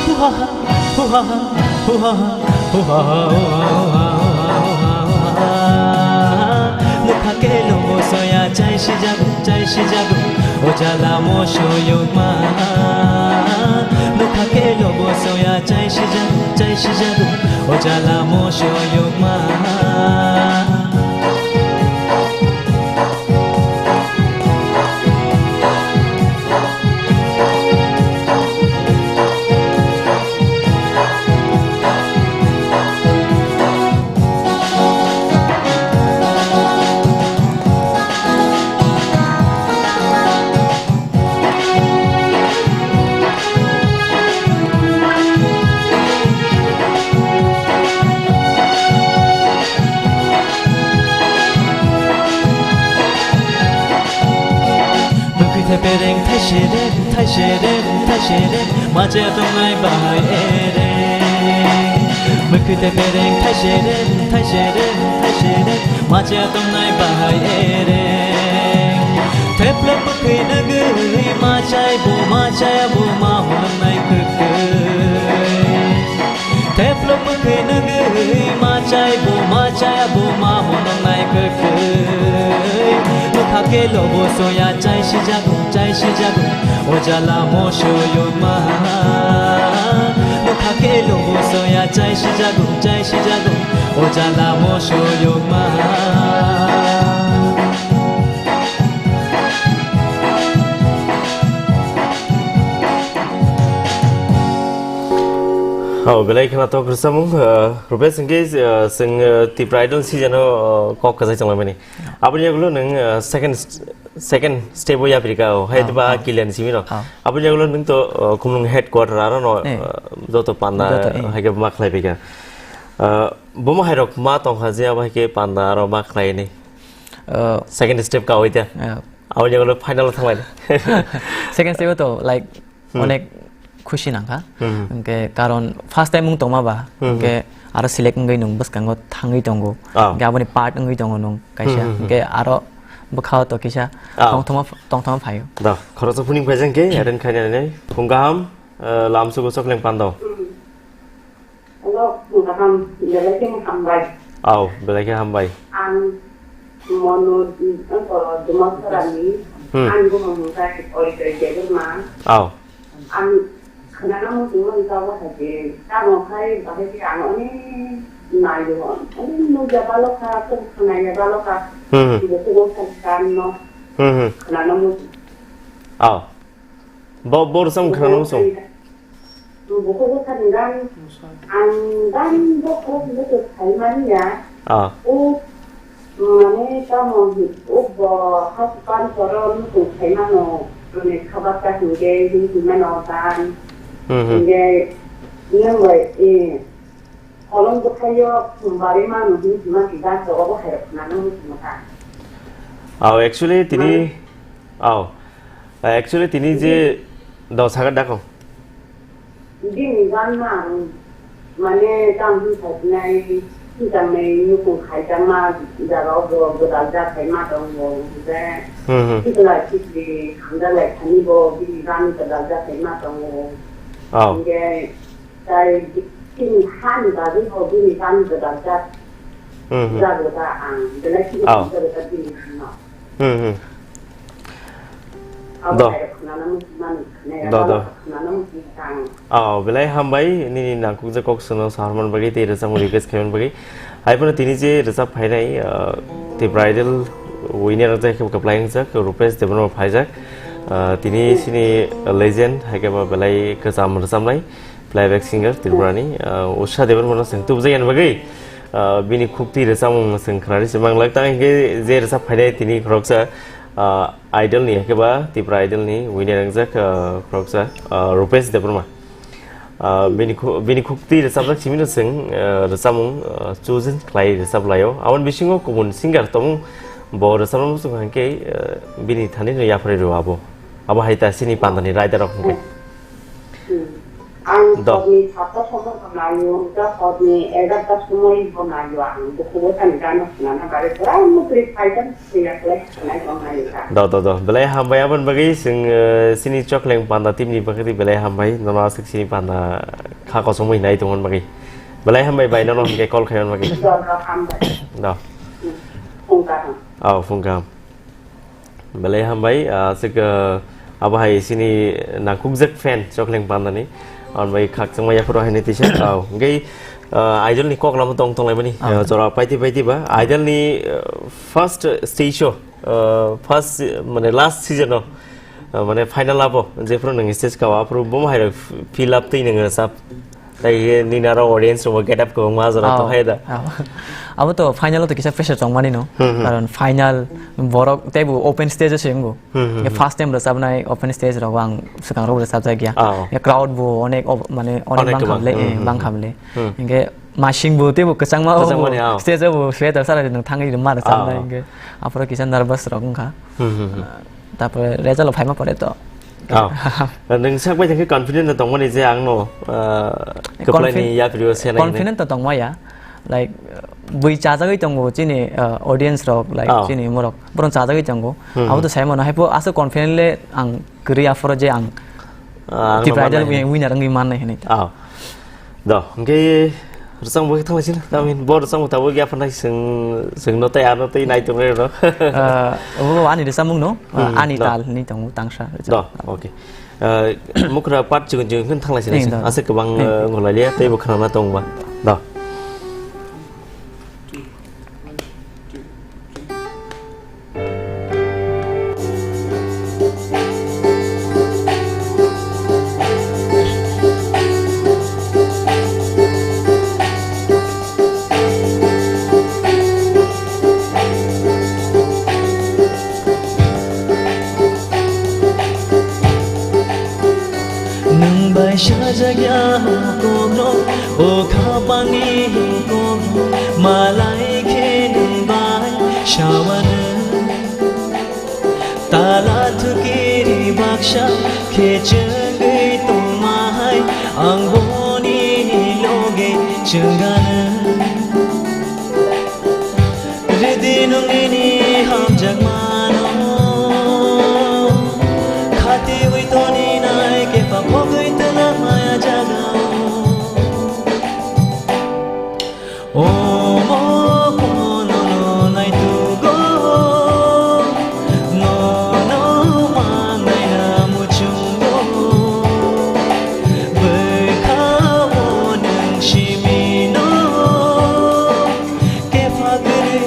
Khua ha. Huha, huha, huha, huha. Nokha keno bo soya chai sijago, chai sijago. O jala mo soyokma. Nokha keno bo soya chai sijago, chai sijago. O jala mo soyokma. Thaisere, thaisere, thaisere, macha tongnai bahai ere. Mukhuite pereng thaisere, thaisere, thaisere, macha tongnai bahai ere. Theplo mukhui nugui machai bo, machai bo ma honai kukui. Theplo mukhui nugui machai bo, machai bo ma honai kukui. Nukha khe lobo soya chai sijago, chai sijago, o jala mo soyoma. Nukha khe lobo soya chai sijago, chai sijago, o jala mo soyoma. Oh, belai kheno tok rwchapmung, uh, Rupesh, hwnkhe, uh, chwng, uh, Tipra Idol season o, uh, kok kwchai chwnglaimani. Aboni yagulo nwng, uh, second st-, second step o yapri kha, oh, hai ba kilian simi no. Aboni yagulo nwng to, uh, Khumlwng headquarter aro no, eh, uh, joto panda joto, eh, hai khe ma khlai phi kha. Uh, bomo hai rok ma tong kha je abo hai khe panda aro ma khlai ni. Uh, second step ka oita. Uh, Aboni yagulo final o thanglaini. Second step o to, like, hmm, onek khusi nangkha. Hmm. Hwnkhe karon first time wng tongma ba, hmm, hwnkhe aro select wngwi nwng bwskango thangwi tongo. Oh. Hwnkhe aboni part wngwi tongo nwng kaisa. Hmm, hmm, hmm. Hwnkhe aro bwkhao to kisa, oh, tongthoma, tongthoma phaio. Da, khoroksa phuning phaijak khe, attend khainani phung kaham, eh, lamsugo chokleng pando. Hmm. Hello, kaham, belai khe hambai. Au, belai khe hambai. Ang Monu, ang ko Dumasarani, hmm, ang bo mung kai oi kai de ma. Au. Ang khana na mo tu mo ka wa ha je, ta mo khai ba he ang oni na yo, oni no ja ba lo ka, ko khana ya ba lo ka. Hmm, hmm. Bo ko kan no. Hmm, hmm. Khana na mo. Au. Bo, bo rwchapmung khwnana muchung. Bukhuk bwsani gan, ang gan bukhuk bukhuk khaimani ya. Ah. O, mane tamo hi, o bo hasupan soro muchung khaimano, mane khabar ta hingke, hing hingmano gan. Hmm, hmm. Hingke, nwng bai, eh, Kolom bwkhaio bari mano hwnwi hima kisa to obo hai rok khwnana muchungma ta. Aw, actually tini, aw, actually tini je do saga dako. Bini ganma ang mane tang hwn sajnai, hwnjaknai nukung khaijakma jaga o bo gwdal jak khaima tongo, hwnkhe. Hmm, hmm. Sikla sikli hamjaklai thani bo bini gan gwdal jak khaima tongo. Aw. Hwnkhe Tai chini hani bagwi bo bini bani gwdal jak, hmm, hmm, jago da ang, belai chini, oh, jago da bini hano. Hmm, hmm. Abo do. Hai khwnana muchung mani, khwnaya do, do. Khwnana muchung tang. Oh, belai hambai, nini nangkukjak kok sono sahorman bagwi tei rwchapmung request khaiman bagwi. Hai phano tini je rwchap phainai, uh, Tipra Idol winner wngjak khe kwplai wngjak, Rupesh Debbarma phaijak. Uh, tini chini legend, hai khe ba belai kwcham rwchapnai. Playback singer Tripura ni, ah, Usha Debbarma no chwng tubujak yani bagwi, ah, bini khukti rwchapmung chwng khwnari se manglak. Tang hingke je rwchap phainai tini khoroksa, ah, Idol ni, hingke ba Tripura Idol ni winner wngjak, ah, khoroksa, ah, Rupesh Debbarma. Ah, bini khu-, bini khukti rwchapjak simi no chwng, ah, rwchapmung, ah, chosen khlai rwchap laio. Aboni bisingo kubun singer tongmung bo rwchapmung chwng hingke, ah, bini thani no yapharwi rw abo. Abo hai ta chini panda ni rider rok hingke. Hmm. Ang do. Hor ni satta somoi bo naio, ja hor ni egarta somoi bo naio ang. Bukugo tani gana khwnana bagwi pura mukri phaijan siya kle khwnai tong naio ta. Do, do, do. Belai hambai aboni bagwi chwng, eh, chini chokleng panda team ni bagwi belai hambai. Nono aswk chini panda kha kosomwi nai tongmani bagwi. Belai hambai bai nono hingke call khaimani bagwi. Do, do, hambai. Do. Hmm. Phung kaham. Oh, phung kaham. Belai hambai, ah, aswk, ah, abo hai chini nangkukjak fan chokleng pandani. Aboni bai khakchangma yaphuru haino tisa. Ah, hingke, ah, Idol ni kok lama tong tonglaimani. Ah. Ah, jora paiti paiti ba. Idol ni, ah, first stage o, ah, first, mane last season o, ah, mane final abo, jephuru nwng stage kao, aphuru bomo hai rok fill up twi nwng rwchap. Tai nini aro audience rok get up kwbangma jora tong hai da. Oh. Abo to final o to kisa pressure tongmani no. Hmm, hmm. Karon final borok teibo open stage o se wngbo. Hmm, hmm, hmm. First time rwchapnai open stage rok ang swkang rok rwchapjak ya. Oh. Ya crowd bo onek ob-, mane onek bang kha bwle, hmm, eh, hmm, bang kha bwle. Hmm. Hingke masing bo teibo kwchangma o bo. Kwchangmani, oh. Stage o bo sweater sara nwng thangwi rwma rwchapnai, oh, hingke aphuru kisa nervous rok wngkha. Hmm, hmm, hmm. Ah, tapore result o phaima pore to Oh. Nung sak bai thangkhe confident no tongmani je ang no, uh, kwplai ni Confident, yapri o se nai hwnwi. Confident to tongmaya. Like, uh, bui chajagwi tongo chini, uh, audience rok, like, Oh. chini morok. Boron chajagwi tongo. Hmm. Abo to sai mano, hai po aswk confident le ang kwrwi aphoro je ang Ah, ang no Tipra Idol mannai hwnwi. Winner wngwi mannai hwnwi. Oh. Do, hwnkhe rwchapmung bai thanglaisina. I mean, bo rwchapmung tabuk yapharnai chwng, chwngno tei ano tei nai tongnai rok. Ah, obo ani rwchapmung no, ah, Hmm, ani do. Tal hwnwi tongo tangsa rwchap. Do, okay. Ah, mukra part chikon chikon kheno thanglaisina Ni chwng. Do. Aswk kwbang, Ni. Ah, wnglailiya tei bo khwnana tongba. Do. Nwng bai sajak ya kokno, o khapangni kokno, malai khe nwng bai sawano. Tala thukiri baksa khe chwngwi tongma hai, ang boni loge chwngano. Rwdi nwng nini hamjakmano, khatiwi toni nai kepha phogwi twla maya jagao. Omo kono no naitugo, nono manai na muchungo, bwkha o nwng simino. Kepha kwrwi,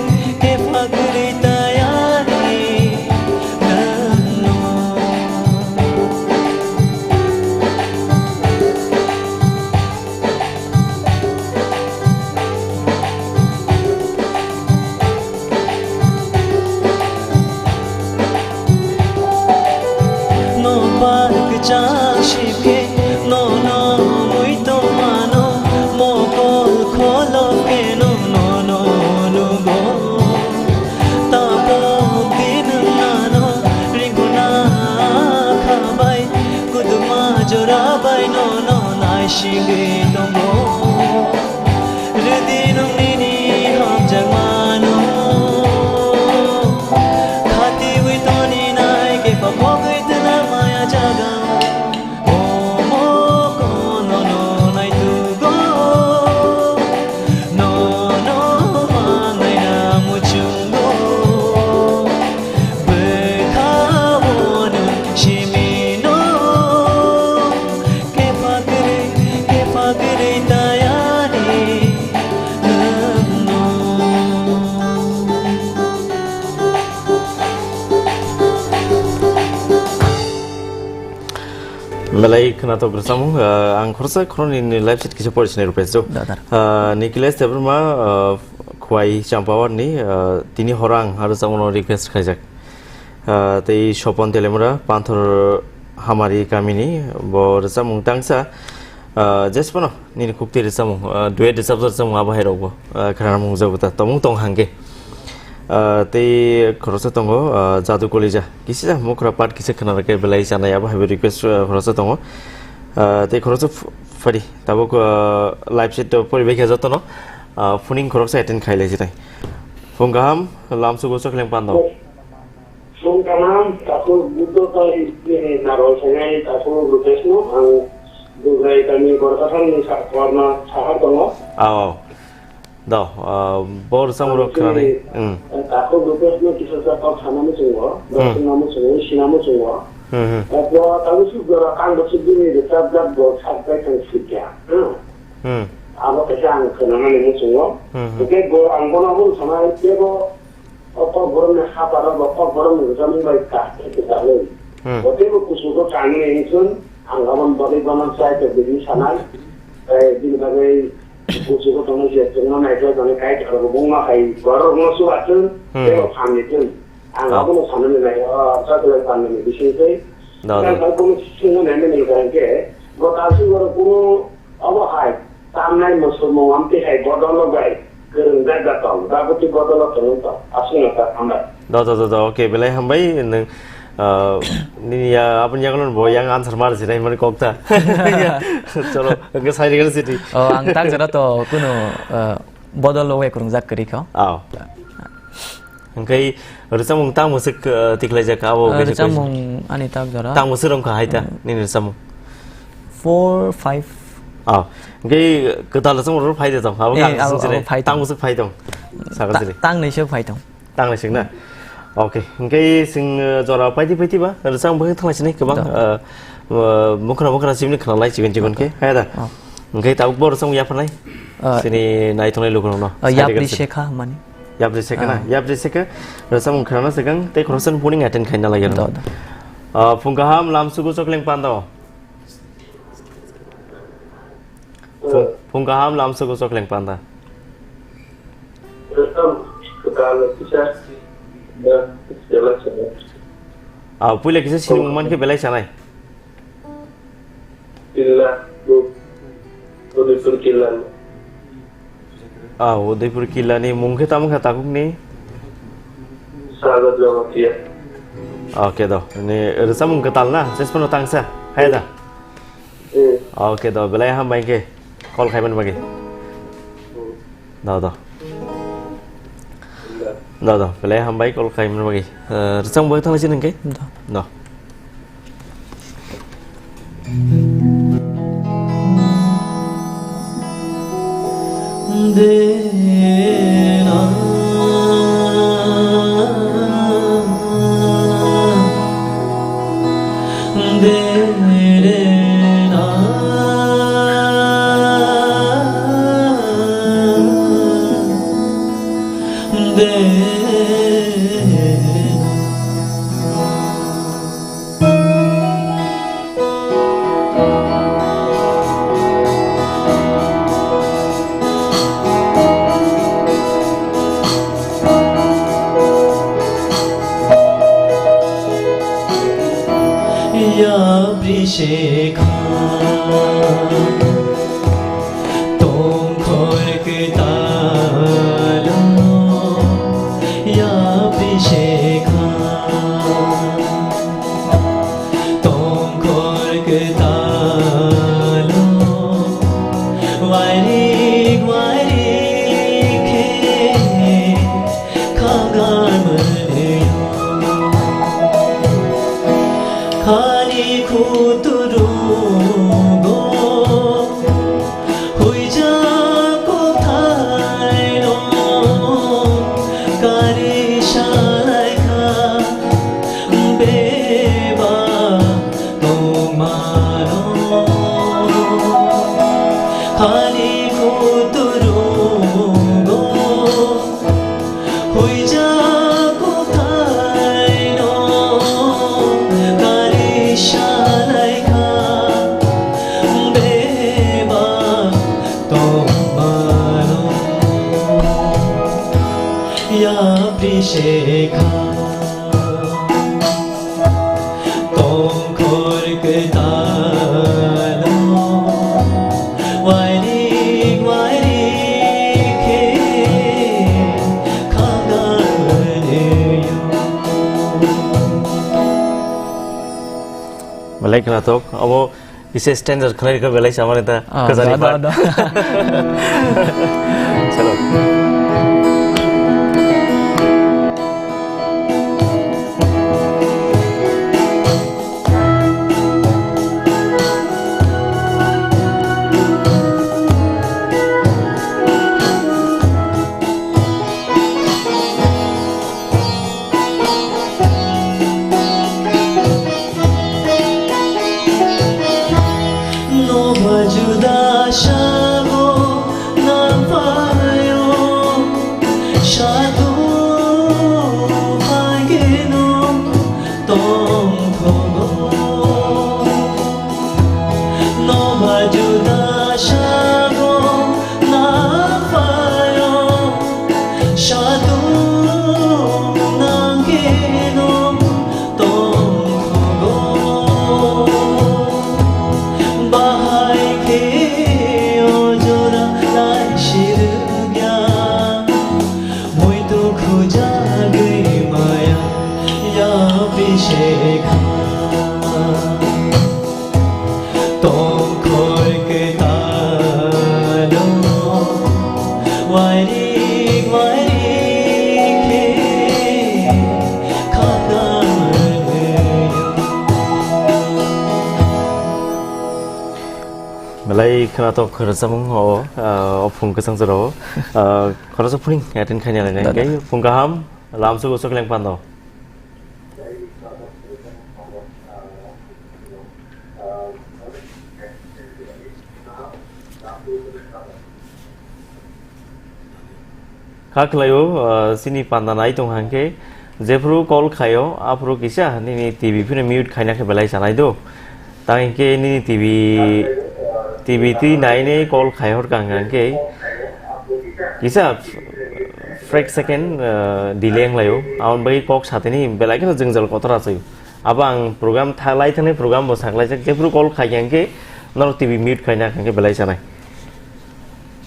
kepha kwrwi tayari nwngno. Nokbar kwchang sipkhe nono mui tongmano, mokol kholopkhe nwng nono nugo. Tabok di nwng ano ringkuna khabai, kuduma jora bai nono naisigwi tongo. Rwdi nwng nini hamjakmano, khatiwi toni nai kepha phogwi twla maya jagao. Omo kono no naitugo, nono manai na muchungo. Bwkha o nwng simino, kepha kwrwi, kepha kwrwi tayari nwngno. Belai khwnathok rwchapmung, ah, ang khoroksa khoroknwi ni live set kisa pori sinai rwpes jo. Da, da. Ah, Nikhilesh Debbarma, ah, Khwai Champawar ni, ah, tini horo ang aro rwchapmung no request khaijak. Ah, tei Sopon Telemura, Panthor Hamari kamini, bo rwchapmung tangsa, ah, jesphano nini khukti rwchapmung, ah, duet rwchapjak rwchapmung abo hai rokbo, ah, khwnamung jago ta, tongmung tong hangke. Ah, tei khoroksa tongo, ah, Jadu Kolija, kisa mukra part kisa khwna rwkhe belai chanai abo hai bo request, ah, khoroksa tongo. Ah, tei khoroksa ph-, phari, tabuk, ah, live set poribai khe jotono, ah, phuning khoroksa attend khai lai sinai. Phung kaham, lamsugo Chokhleng Pando. Sung kanam, takhuk Buddho tei Isini narwk sanai takhuk Rupesno ang Dugrai kami Gorkasani sa-, warna sahar tongo. Ao. Do, ah, bo rwchapmung rok khwnani. Hmm. Takhuk Rupesno kisa sa kok sanamo chungo, Hmm. Dosung namo chungo, sinamo chungo. Hmm, hmm. Bo tabu suk jora kang bo suk bini rwchapjak bo sak bai thang sikya. Hmm. Hmm. Abo kaisa ang khwnamani muchungo. Hmm, hmm. Hwnkhe bo ang bono aboni sanai tebo O kokborokni haparo bo kokborokni rwchapmung bai kaham khe kwchalwi. Hmm. Bo teibo kuchugo tangwi hwnwi chwng ang aboni bagwi bono chai tong bini sanai. Tei bini bagwi kuchugo tongwi je chwngno naikhlai tonwi Kaitor bo bungma hai borokno chubachu Hmm. teibo phan ni chwng. Ang Oh. abono sanani nai o chakle pannani bisingtwi. Da, da. Ang bai bono chwngno naimani hwnkha hwnkhe bo talsuk oro kunu Obo hai, tamnai musulmung amtwi hai bodolo bai kwrwngjak da tong, daboti bodolo tongwi tong, aswkno ta hambai. Do, do, do, do, okay, belai hambai, nwng, Ah, nini ya, aboni yagulo bo yang answer mar jirai mani kok ta. Cholo, hwnkhe sai rwgwno sidi. Oh, ang tak jora to kuno, ah, bodol o kwrwngjak kwrwi kho. Oh. Hwnkhe rwchapmung tang bwswk, ah, tiklaijak abo? Ah, khe rwchapmung ani tak jora. Tang bwswk rwngkha hai ta, hmm, nini rwchapmung? Four, five. Oh. Hwnkhe kwtal rwchapmung rw phai de tong. Abo eh, khe ang abo, sung abo jirai. Phai tong. Tang bwswk phai tong. Saka ta-, jirai. Tang nwi se phai tong. Tang lai sing na? Okay. Hwnkhe sing, uh, jora paidi paidi ba, rwchapmung bwkhak thanglai sini kwbang, da, uh, uh, mukhra mukhra sibini khna lai chikon chikon khe, hai da? Oh. Hwnkhe tabuk bo rwchapmung yapharnai? Uh, sini nai tongnai lukurokno. Uh, sai yapri rwgwlai sini. Sekha mani. Yapri sekha na? Uh. Yapri sekha. Rwchapmung khnana swkang tei khoroksa phone attend khaina lai. Da, da. Uh, phung kaham lamsugo chokleng panda o. Phung, phung kaham lamsugo chokleng panda. Rwchapmung kwtal kisa da belai sanai. Ah, puila kisa sinimung mankhe belai sanai. Killa, Udaipur killa. Ah, Udaipur killa ni mung khe tamo kha takhuk ni? Sagar Jamatia. Okay do. Ni rwchapmung kwtal na? Jesphano tangsa. Hai da. Hmm. Okay do, belai hambai khe call khaimani bagwi. Hmm. Do, do. Do, do, belai hambai call khaimani bagwi. Eh, rwchapmung bai thanglai sini hwnkhe? Do. Do. Yapri sekha tongkhor kwtalo, yapri sekha tongkhor kwtalo, wairik wairik khe khangar mwnwio. Khani khuturugo huijak kwthaino kari salaikha beba tongmano. Khani khuturugo huijak kwthaino kari salaikha beba tongmano. Yapri sekha tongkhor kwtalo, wairik wairik khe khangar mwnwio. Belai khwnathok, abo kisa standard khwlai rwkha belai samani ta. Ah, kwchani da, da, part. Da. Chalo. Noba juda sabo nang Tongkhor kwtalo wairik wairik khe khata. Belai khwnathok rwchapmung o, ah, o phung kwchang jorao, ah, khoroksa phuning attend khaina lainai. Da, da. Hwnkhe phung kaham, lamsugo Chokleng Pando. Kha khlaio, ah, chini panda nai tong hwnkhe, jephru call khaio, aphru kisa nini T V phino mute khaina khe belai chanai do. Tang hwnkhe nini T V, T V twi nainwi call khai hor kha hwnkhe kisa frek second, ah, delay wng laio. Aboni bagwi kok satini belai kheno jwngjal kotor achaio. Abo ang program tha-, lai thani program bo saklaijak, jephru call khai kha hwnkhe norok T V mute khaina hwnkhe belai chanai.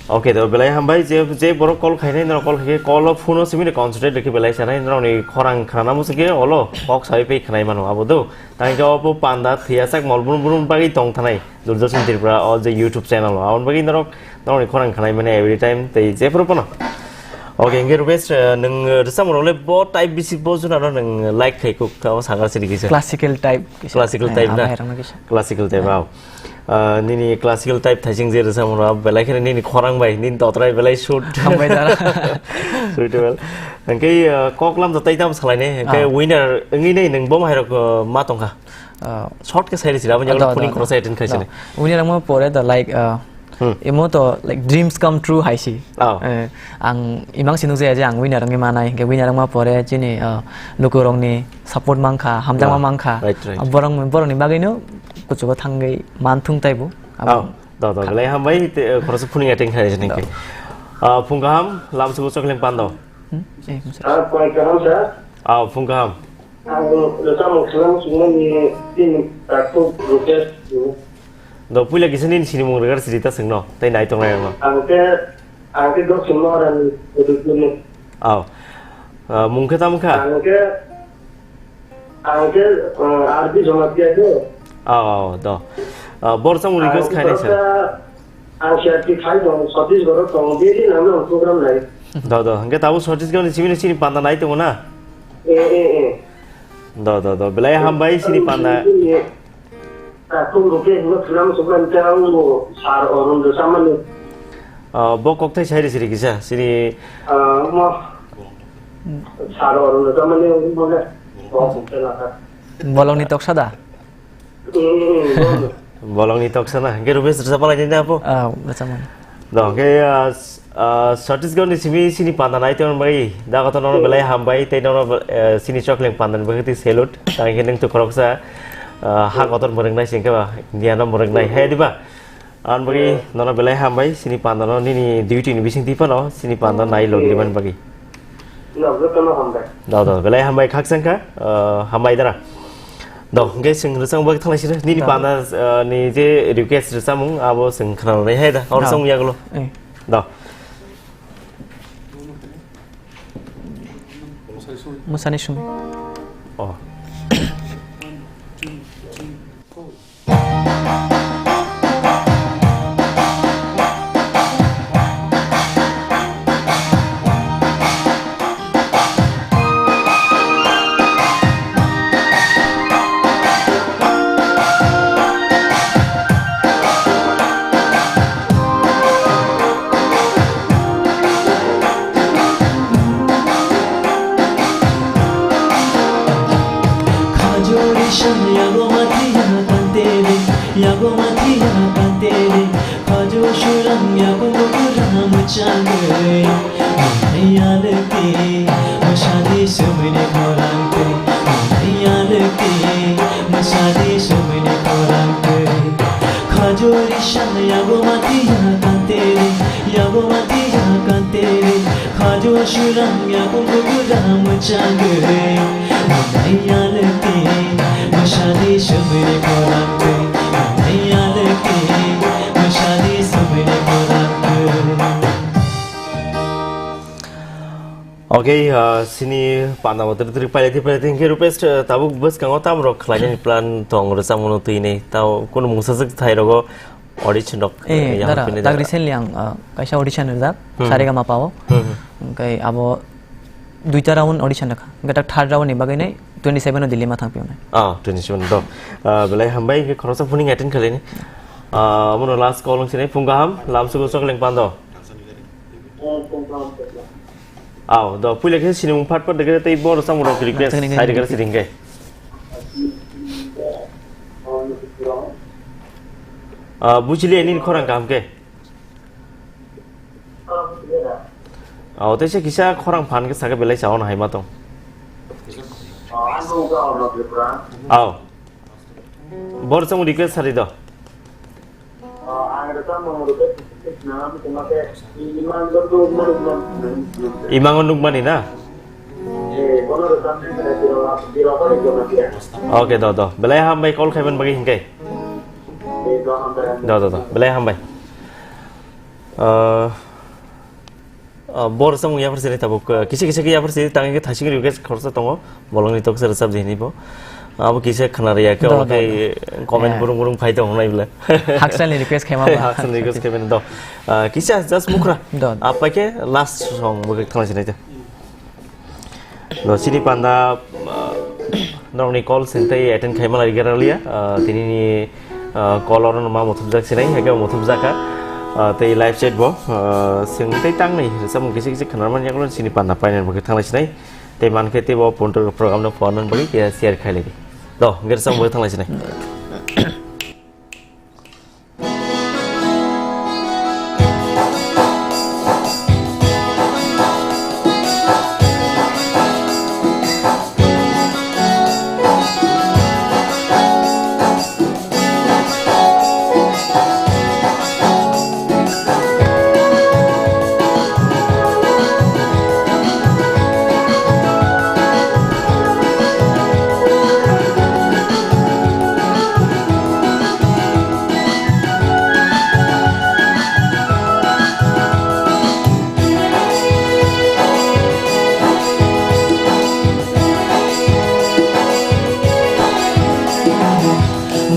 Okay, to belai hambai, je, je borok call khainai, norok call khaikhe call o phone o simi concentrate rwkhe belai chanai, norokni khorang khnana muchungkhe olo kok sawi pai khnai mano abo do. Tang khe obo panda thwiyasak mol brum brum bagwi tong thanai Doordarshan Tripura o je YouTube channel o. Aboni bagwi norok, norokni khorang khnai mane every time tei jephru phano. Okay, hwnkhe Rupesh, eh, nwng, eh, rwchapmung rok le bo type bisi bo jona no nwng like khai kuk, abo sakha siri kisa. Classical type kisa. Classical Eh, type na? Abai rok no kisa. Classical type, ah. Ah, nini classical type thaising je rwchapmung rok, belai kheno nini khorang bai, nini dotrai belai suit. Hambai da. Suitable. Hwnkhe, ah, kok lam da tai tam salai ne, hwnkhe Ah. winner wngwi nai nwng bo hai rok, ah, ma tongkha. Ah. Short khe sai risi, abo Ah, jagalo da, phuning da, khoroksa da. Attend khaisini. Da. Winner wngma pore da, like, ah, Hmm. Imo to, like, dreams come true hai si. Oh. Eh, ang imang si nukjaya je ang winner wngwi manai, hwnkhe winner wngma pore chini, ah, lukurokni support mankha, hamjakma Ah, mankha. Right, right. Ah, borok, borokni bagwino kuchugo thangwi manthung taibo. Abo Oh, do, do, kha- belai hambai, te, eh, khoroksa phuning attend khaisini. Do. Hwnkhe. Ah, phung kaham, lamsugo Chokleng Pando. Hmm? Eh, musa. Ah, phung kaham, sir. Ah, phung kaham. Ang rwchapmung khwnama chukmani bini takhuk Rukesh. Do puila kisa nini sinimung rwgar siri ta swngno, tei nai tongnai rokno. Ang khe, ang khe Dokhin Maharani Udaypurni. Aw. Ah, mung khe tamo kha? Ang khe, ang khe, ah, R B Jamatia khe. Aw, aw, do. Ah, bor samung request Ang khainai sir. Ang siya ti khai tong, Chhattisgarh tong, daily nang nang program nai. Do, do. Hwnkhe tabuk Chhattisgarh ni simi ni sini panda nai tongo na? Eh, eh, eh. Do, do, do. Belai hambai sini panda. Takhuk rok khe hwnba khwnam sukha hwnkhe ang bo sir Arun Rwchapmani. Ah, bo kokthai sai risi rikisa, sini. Ah, mo. Sir Arun Rwchapmani wngwi mole. Bo kokthai lakha. Bolongni toksa da? Hmm, hmm, hmm, bo. Bolongni toksa na. Hwnkhe Rupesh Rwchapmani na abo? Ah, Rwchapmani. Do, hwnkhe, ah, Ah, Chhattisgarh ni simi sini panda nai tongmani bagwi dagoto nono belai hambai tei nono, eh, sini Chokleng panda ni bagwi tei salute. Tang khe nwng to khoroksa, ah, ha kotor mwrwknai sing khe ba India no mwrwknai hai diba? Ang bagwi nono belai hambai sini panda no nini duty ni bising twi phano sini panda nai logi rwmani bagwi. No, jotono hambai. Do, do, belai hambai khakchang kha, ah, hambai dara. Do, hwnkhe chwng rwchapmung bagwi thanglaisino. Nini panda, ah, ni je request rwchapmung abo chwng khwnanai hai da. Oro chwng yagulo. Eh. Do. Mwsani sung. Oh. Khajuri shan yago mathiya kantere, yago mathiya kantere, khajo shurang yago gura muchangre. Maya lekti, mashadi sumine khorang te. Maya lekti, mashadi sumine khorang te. Khajuri shan yago mathiya kantere, yago mathiya kantere. Khajo shurang yago gura muchangre. Maya lekti, mashadi sumine khorang te. Maya lekti, mashadi sumine khorang te. Okay, ah, sini panda bo trik trik pailai twi pailai twi hwnkhe Rupesh, ah, tabuk bwskango tamo rok khlainani plan tong rwchapmano twi nei. Tamo kunu mungsa swk thai rogo audition rok, Eh, eh, yang dara, hapinai dak dara. Recently ang, ah, kaisa audition rijak, Hmm. Saregama Pao. Hmm. Hwnkhe abo duita round audition rwkha. Hwnkhe tak third round ni bagwi nei twenty seven o Delhi ma thangpio nai. Ah, twenty seven do. Ah, belai hambai hwnkhe khoroksa phuning attend khlaini. Ah, abono last call wngsinai phung kaham, lamsugo chokleng pando. Aw, do, puila khe sinimung phat phat dekhe tei boro samung rok request Nang tini sai dekhe nang siring khe. Ah, buchili ani khorang kaham khe. Aw, tei se kisa khorang phan khe sakhe belai sa ono hai ma tong. Aw. Boro samung request sari do. Imango nukmani na? Okay, do, do. Belai hambai call khaiman bagwi hingkai. Do, do, do. Belai hambai. Uh, Ah, bor samung yapar sini tabuk, ah, kisa kisa khe yapar sini tangwi khe thasing rikhe khoroksa tongo, bolongni toksa rwchap di hinwi bo. Abo kisa khna rwya khe, Do, omo do, khe do. Comment Eh. Burung burung phai tongo nai bwle. Haksalni request khaima ba. Haksalni request khaima do. Ah, kisa just mukhra. Do, do. Apai khe last song bo khe thangna sinai te. No, sini panda, ah, norokni call sing tei attend khaima lai gera liya. Ah, tini ni, ah, call oro no ma muthubjak sinai, hake muthubjak kha. Ah, tei live chat bo, ah, sing tei tang ni samung kisi kisi khana man yaklo sini panda paina bo khe thang lai sinai. Tei man khe tei bo pon program no phone no bagwi khe share khai lai di. Do, ger samung bo thang lai sinai.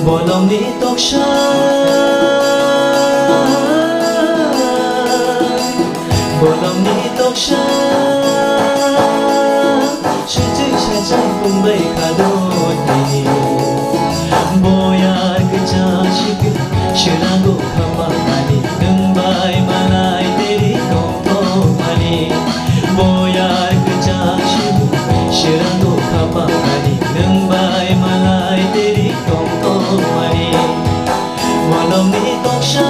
Bolongni toksa, bolongni toksa, sujui sajai pungbai khadoni. Boyar kwchang sibui, swnango khapangmani, nwng bai malai teri tongthokmani. Boyar kwchang sibui, swnango khapangmani, nwng bai malai teri tongthokmani. Bolongni toksa,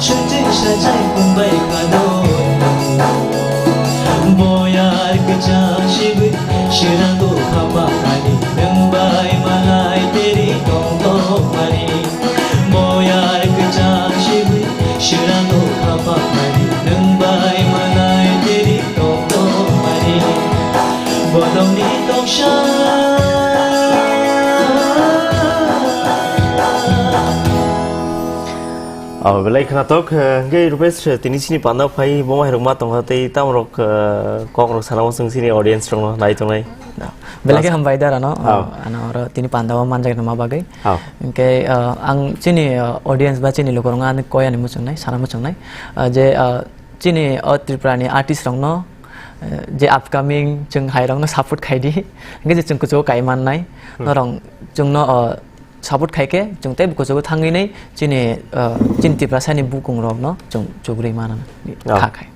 sujui sajai pungbai khadoni. Boyar kwchang sibui, swnango khapangmani, nwng bai malai teri tongthokmani. Boyar kwchang sibui, swnango khapangmani, nwng bai malai teri tongthokmani. Bolongni toksa. Oh, belai khnatok, eh, hwnkhe Rupesh, eh, tini sini panda phai bo mairok ma tongkha tei tamorok, eh, kokrok sana muchung sini audience rokno nai tongnai. No. Belai khe hambai da rano, Oh. Ano oro tini panda o manjak numa bagwi. Oh. Hwnkhe, eh, ang chini, eh, audience ba chini lukurokno ani koi ani muchungnai, sana muchungnai, eh, je, eh, chini o Tripura ni artist rokno, eh, je upcoming chwng hai rokno support khai di, hwnkhe je chwng kuchugo kai mannai, Hmm. Norok chwngno, eh, support khai khe chwng tei bo kuchugo thangwi nai chini, ah, chini Tiprasani bukung rokno chwng chugri manana Ah. Kha khai.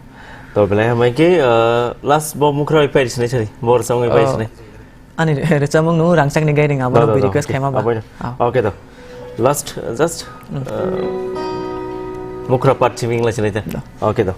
To belai hambai khe, ah, last bo mukhra bai pairi sinai sari, bo rwchapmung bai Oh. Sinai. Ani re-, rwchapmung no Rangchakni Gairing abo Do, no do, bi do. Request Okay. khaima ba. Aboino. Ah. Okay to. Last, just, Hmm. Ah, mukhra part simi wngla sinai ta. Do. Okay to.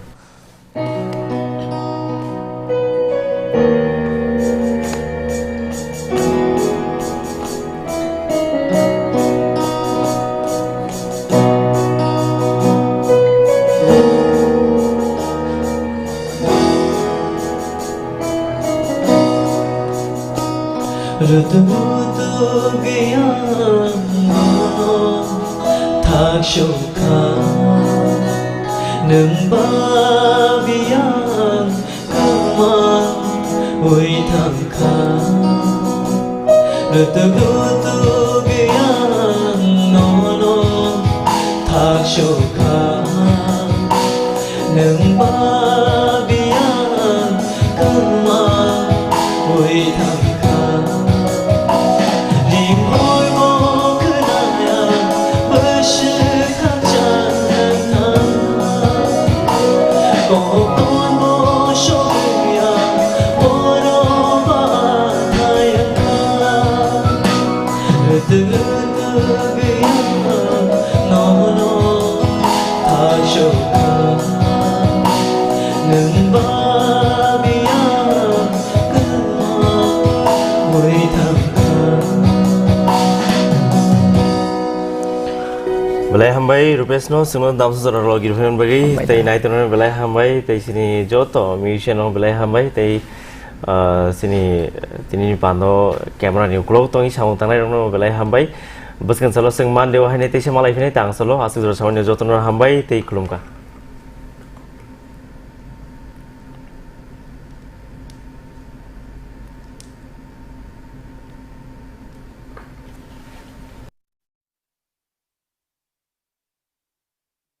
Rutubutu gaya thak sukha nung babia. Thangkha, lutuk lutuk yang nono thak sukha, nung ba biyang kama ui thangkha. Limoi bo khwnaya, bwswk khakchang nang thang. Kokon bo sobuya, borok ba thayang kha. Lutuk lutuk yang nono thak sukha, nung ba biyang kama ui thangkha. Belai hambai Rupesh no, singno damsa jora rok girphaini bagwi, Hambai tei da. Naitorno belai hambai, tei sini joto musician no belai hambai, tei, ah, sini, tini ni bando camera ni ukulok tongwi samung tangnai rokno belai hambai. Bwskang salo sing Monday o haino teisa malai phini tang salo, aswk jora samani jotono hambai tei khulumkha.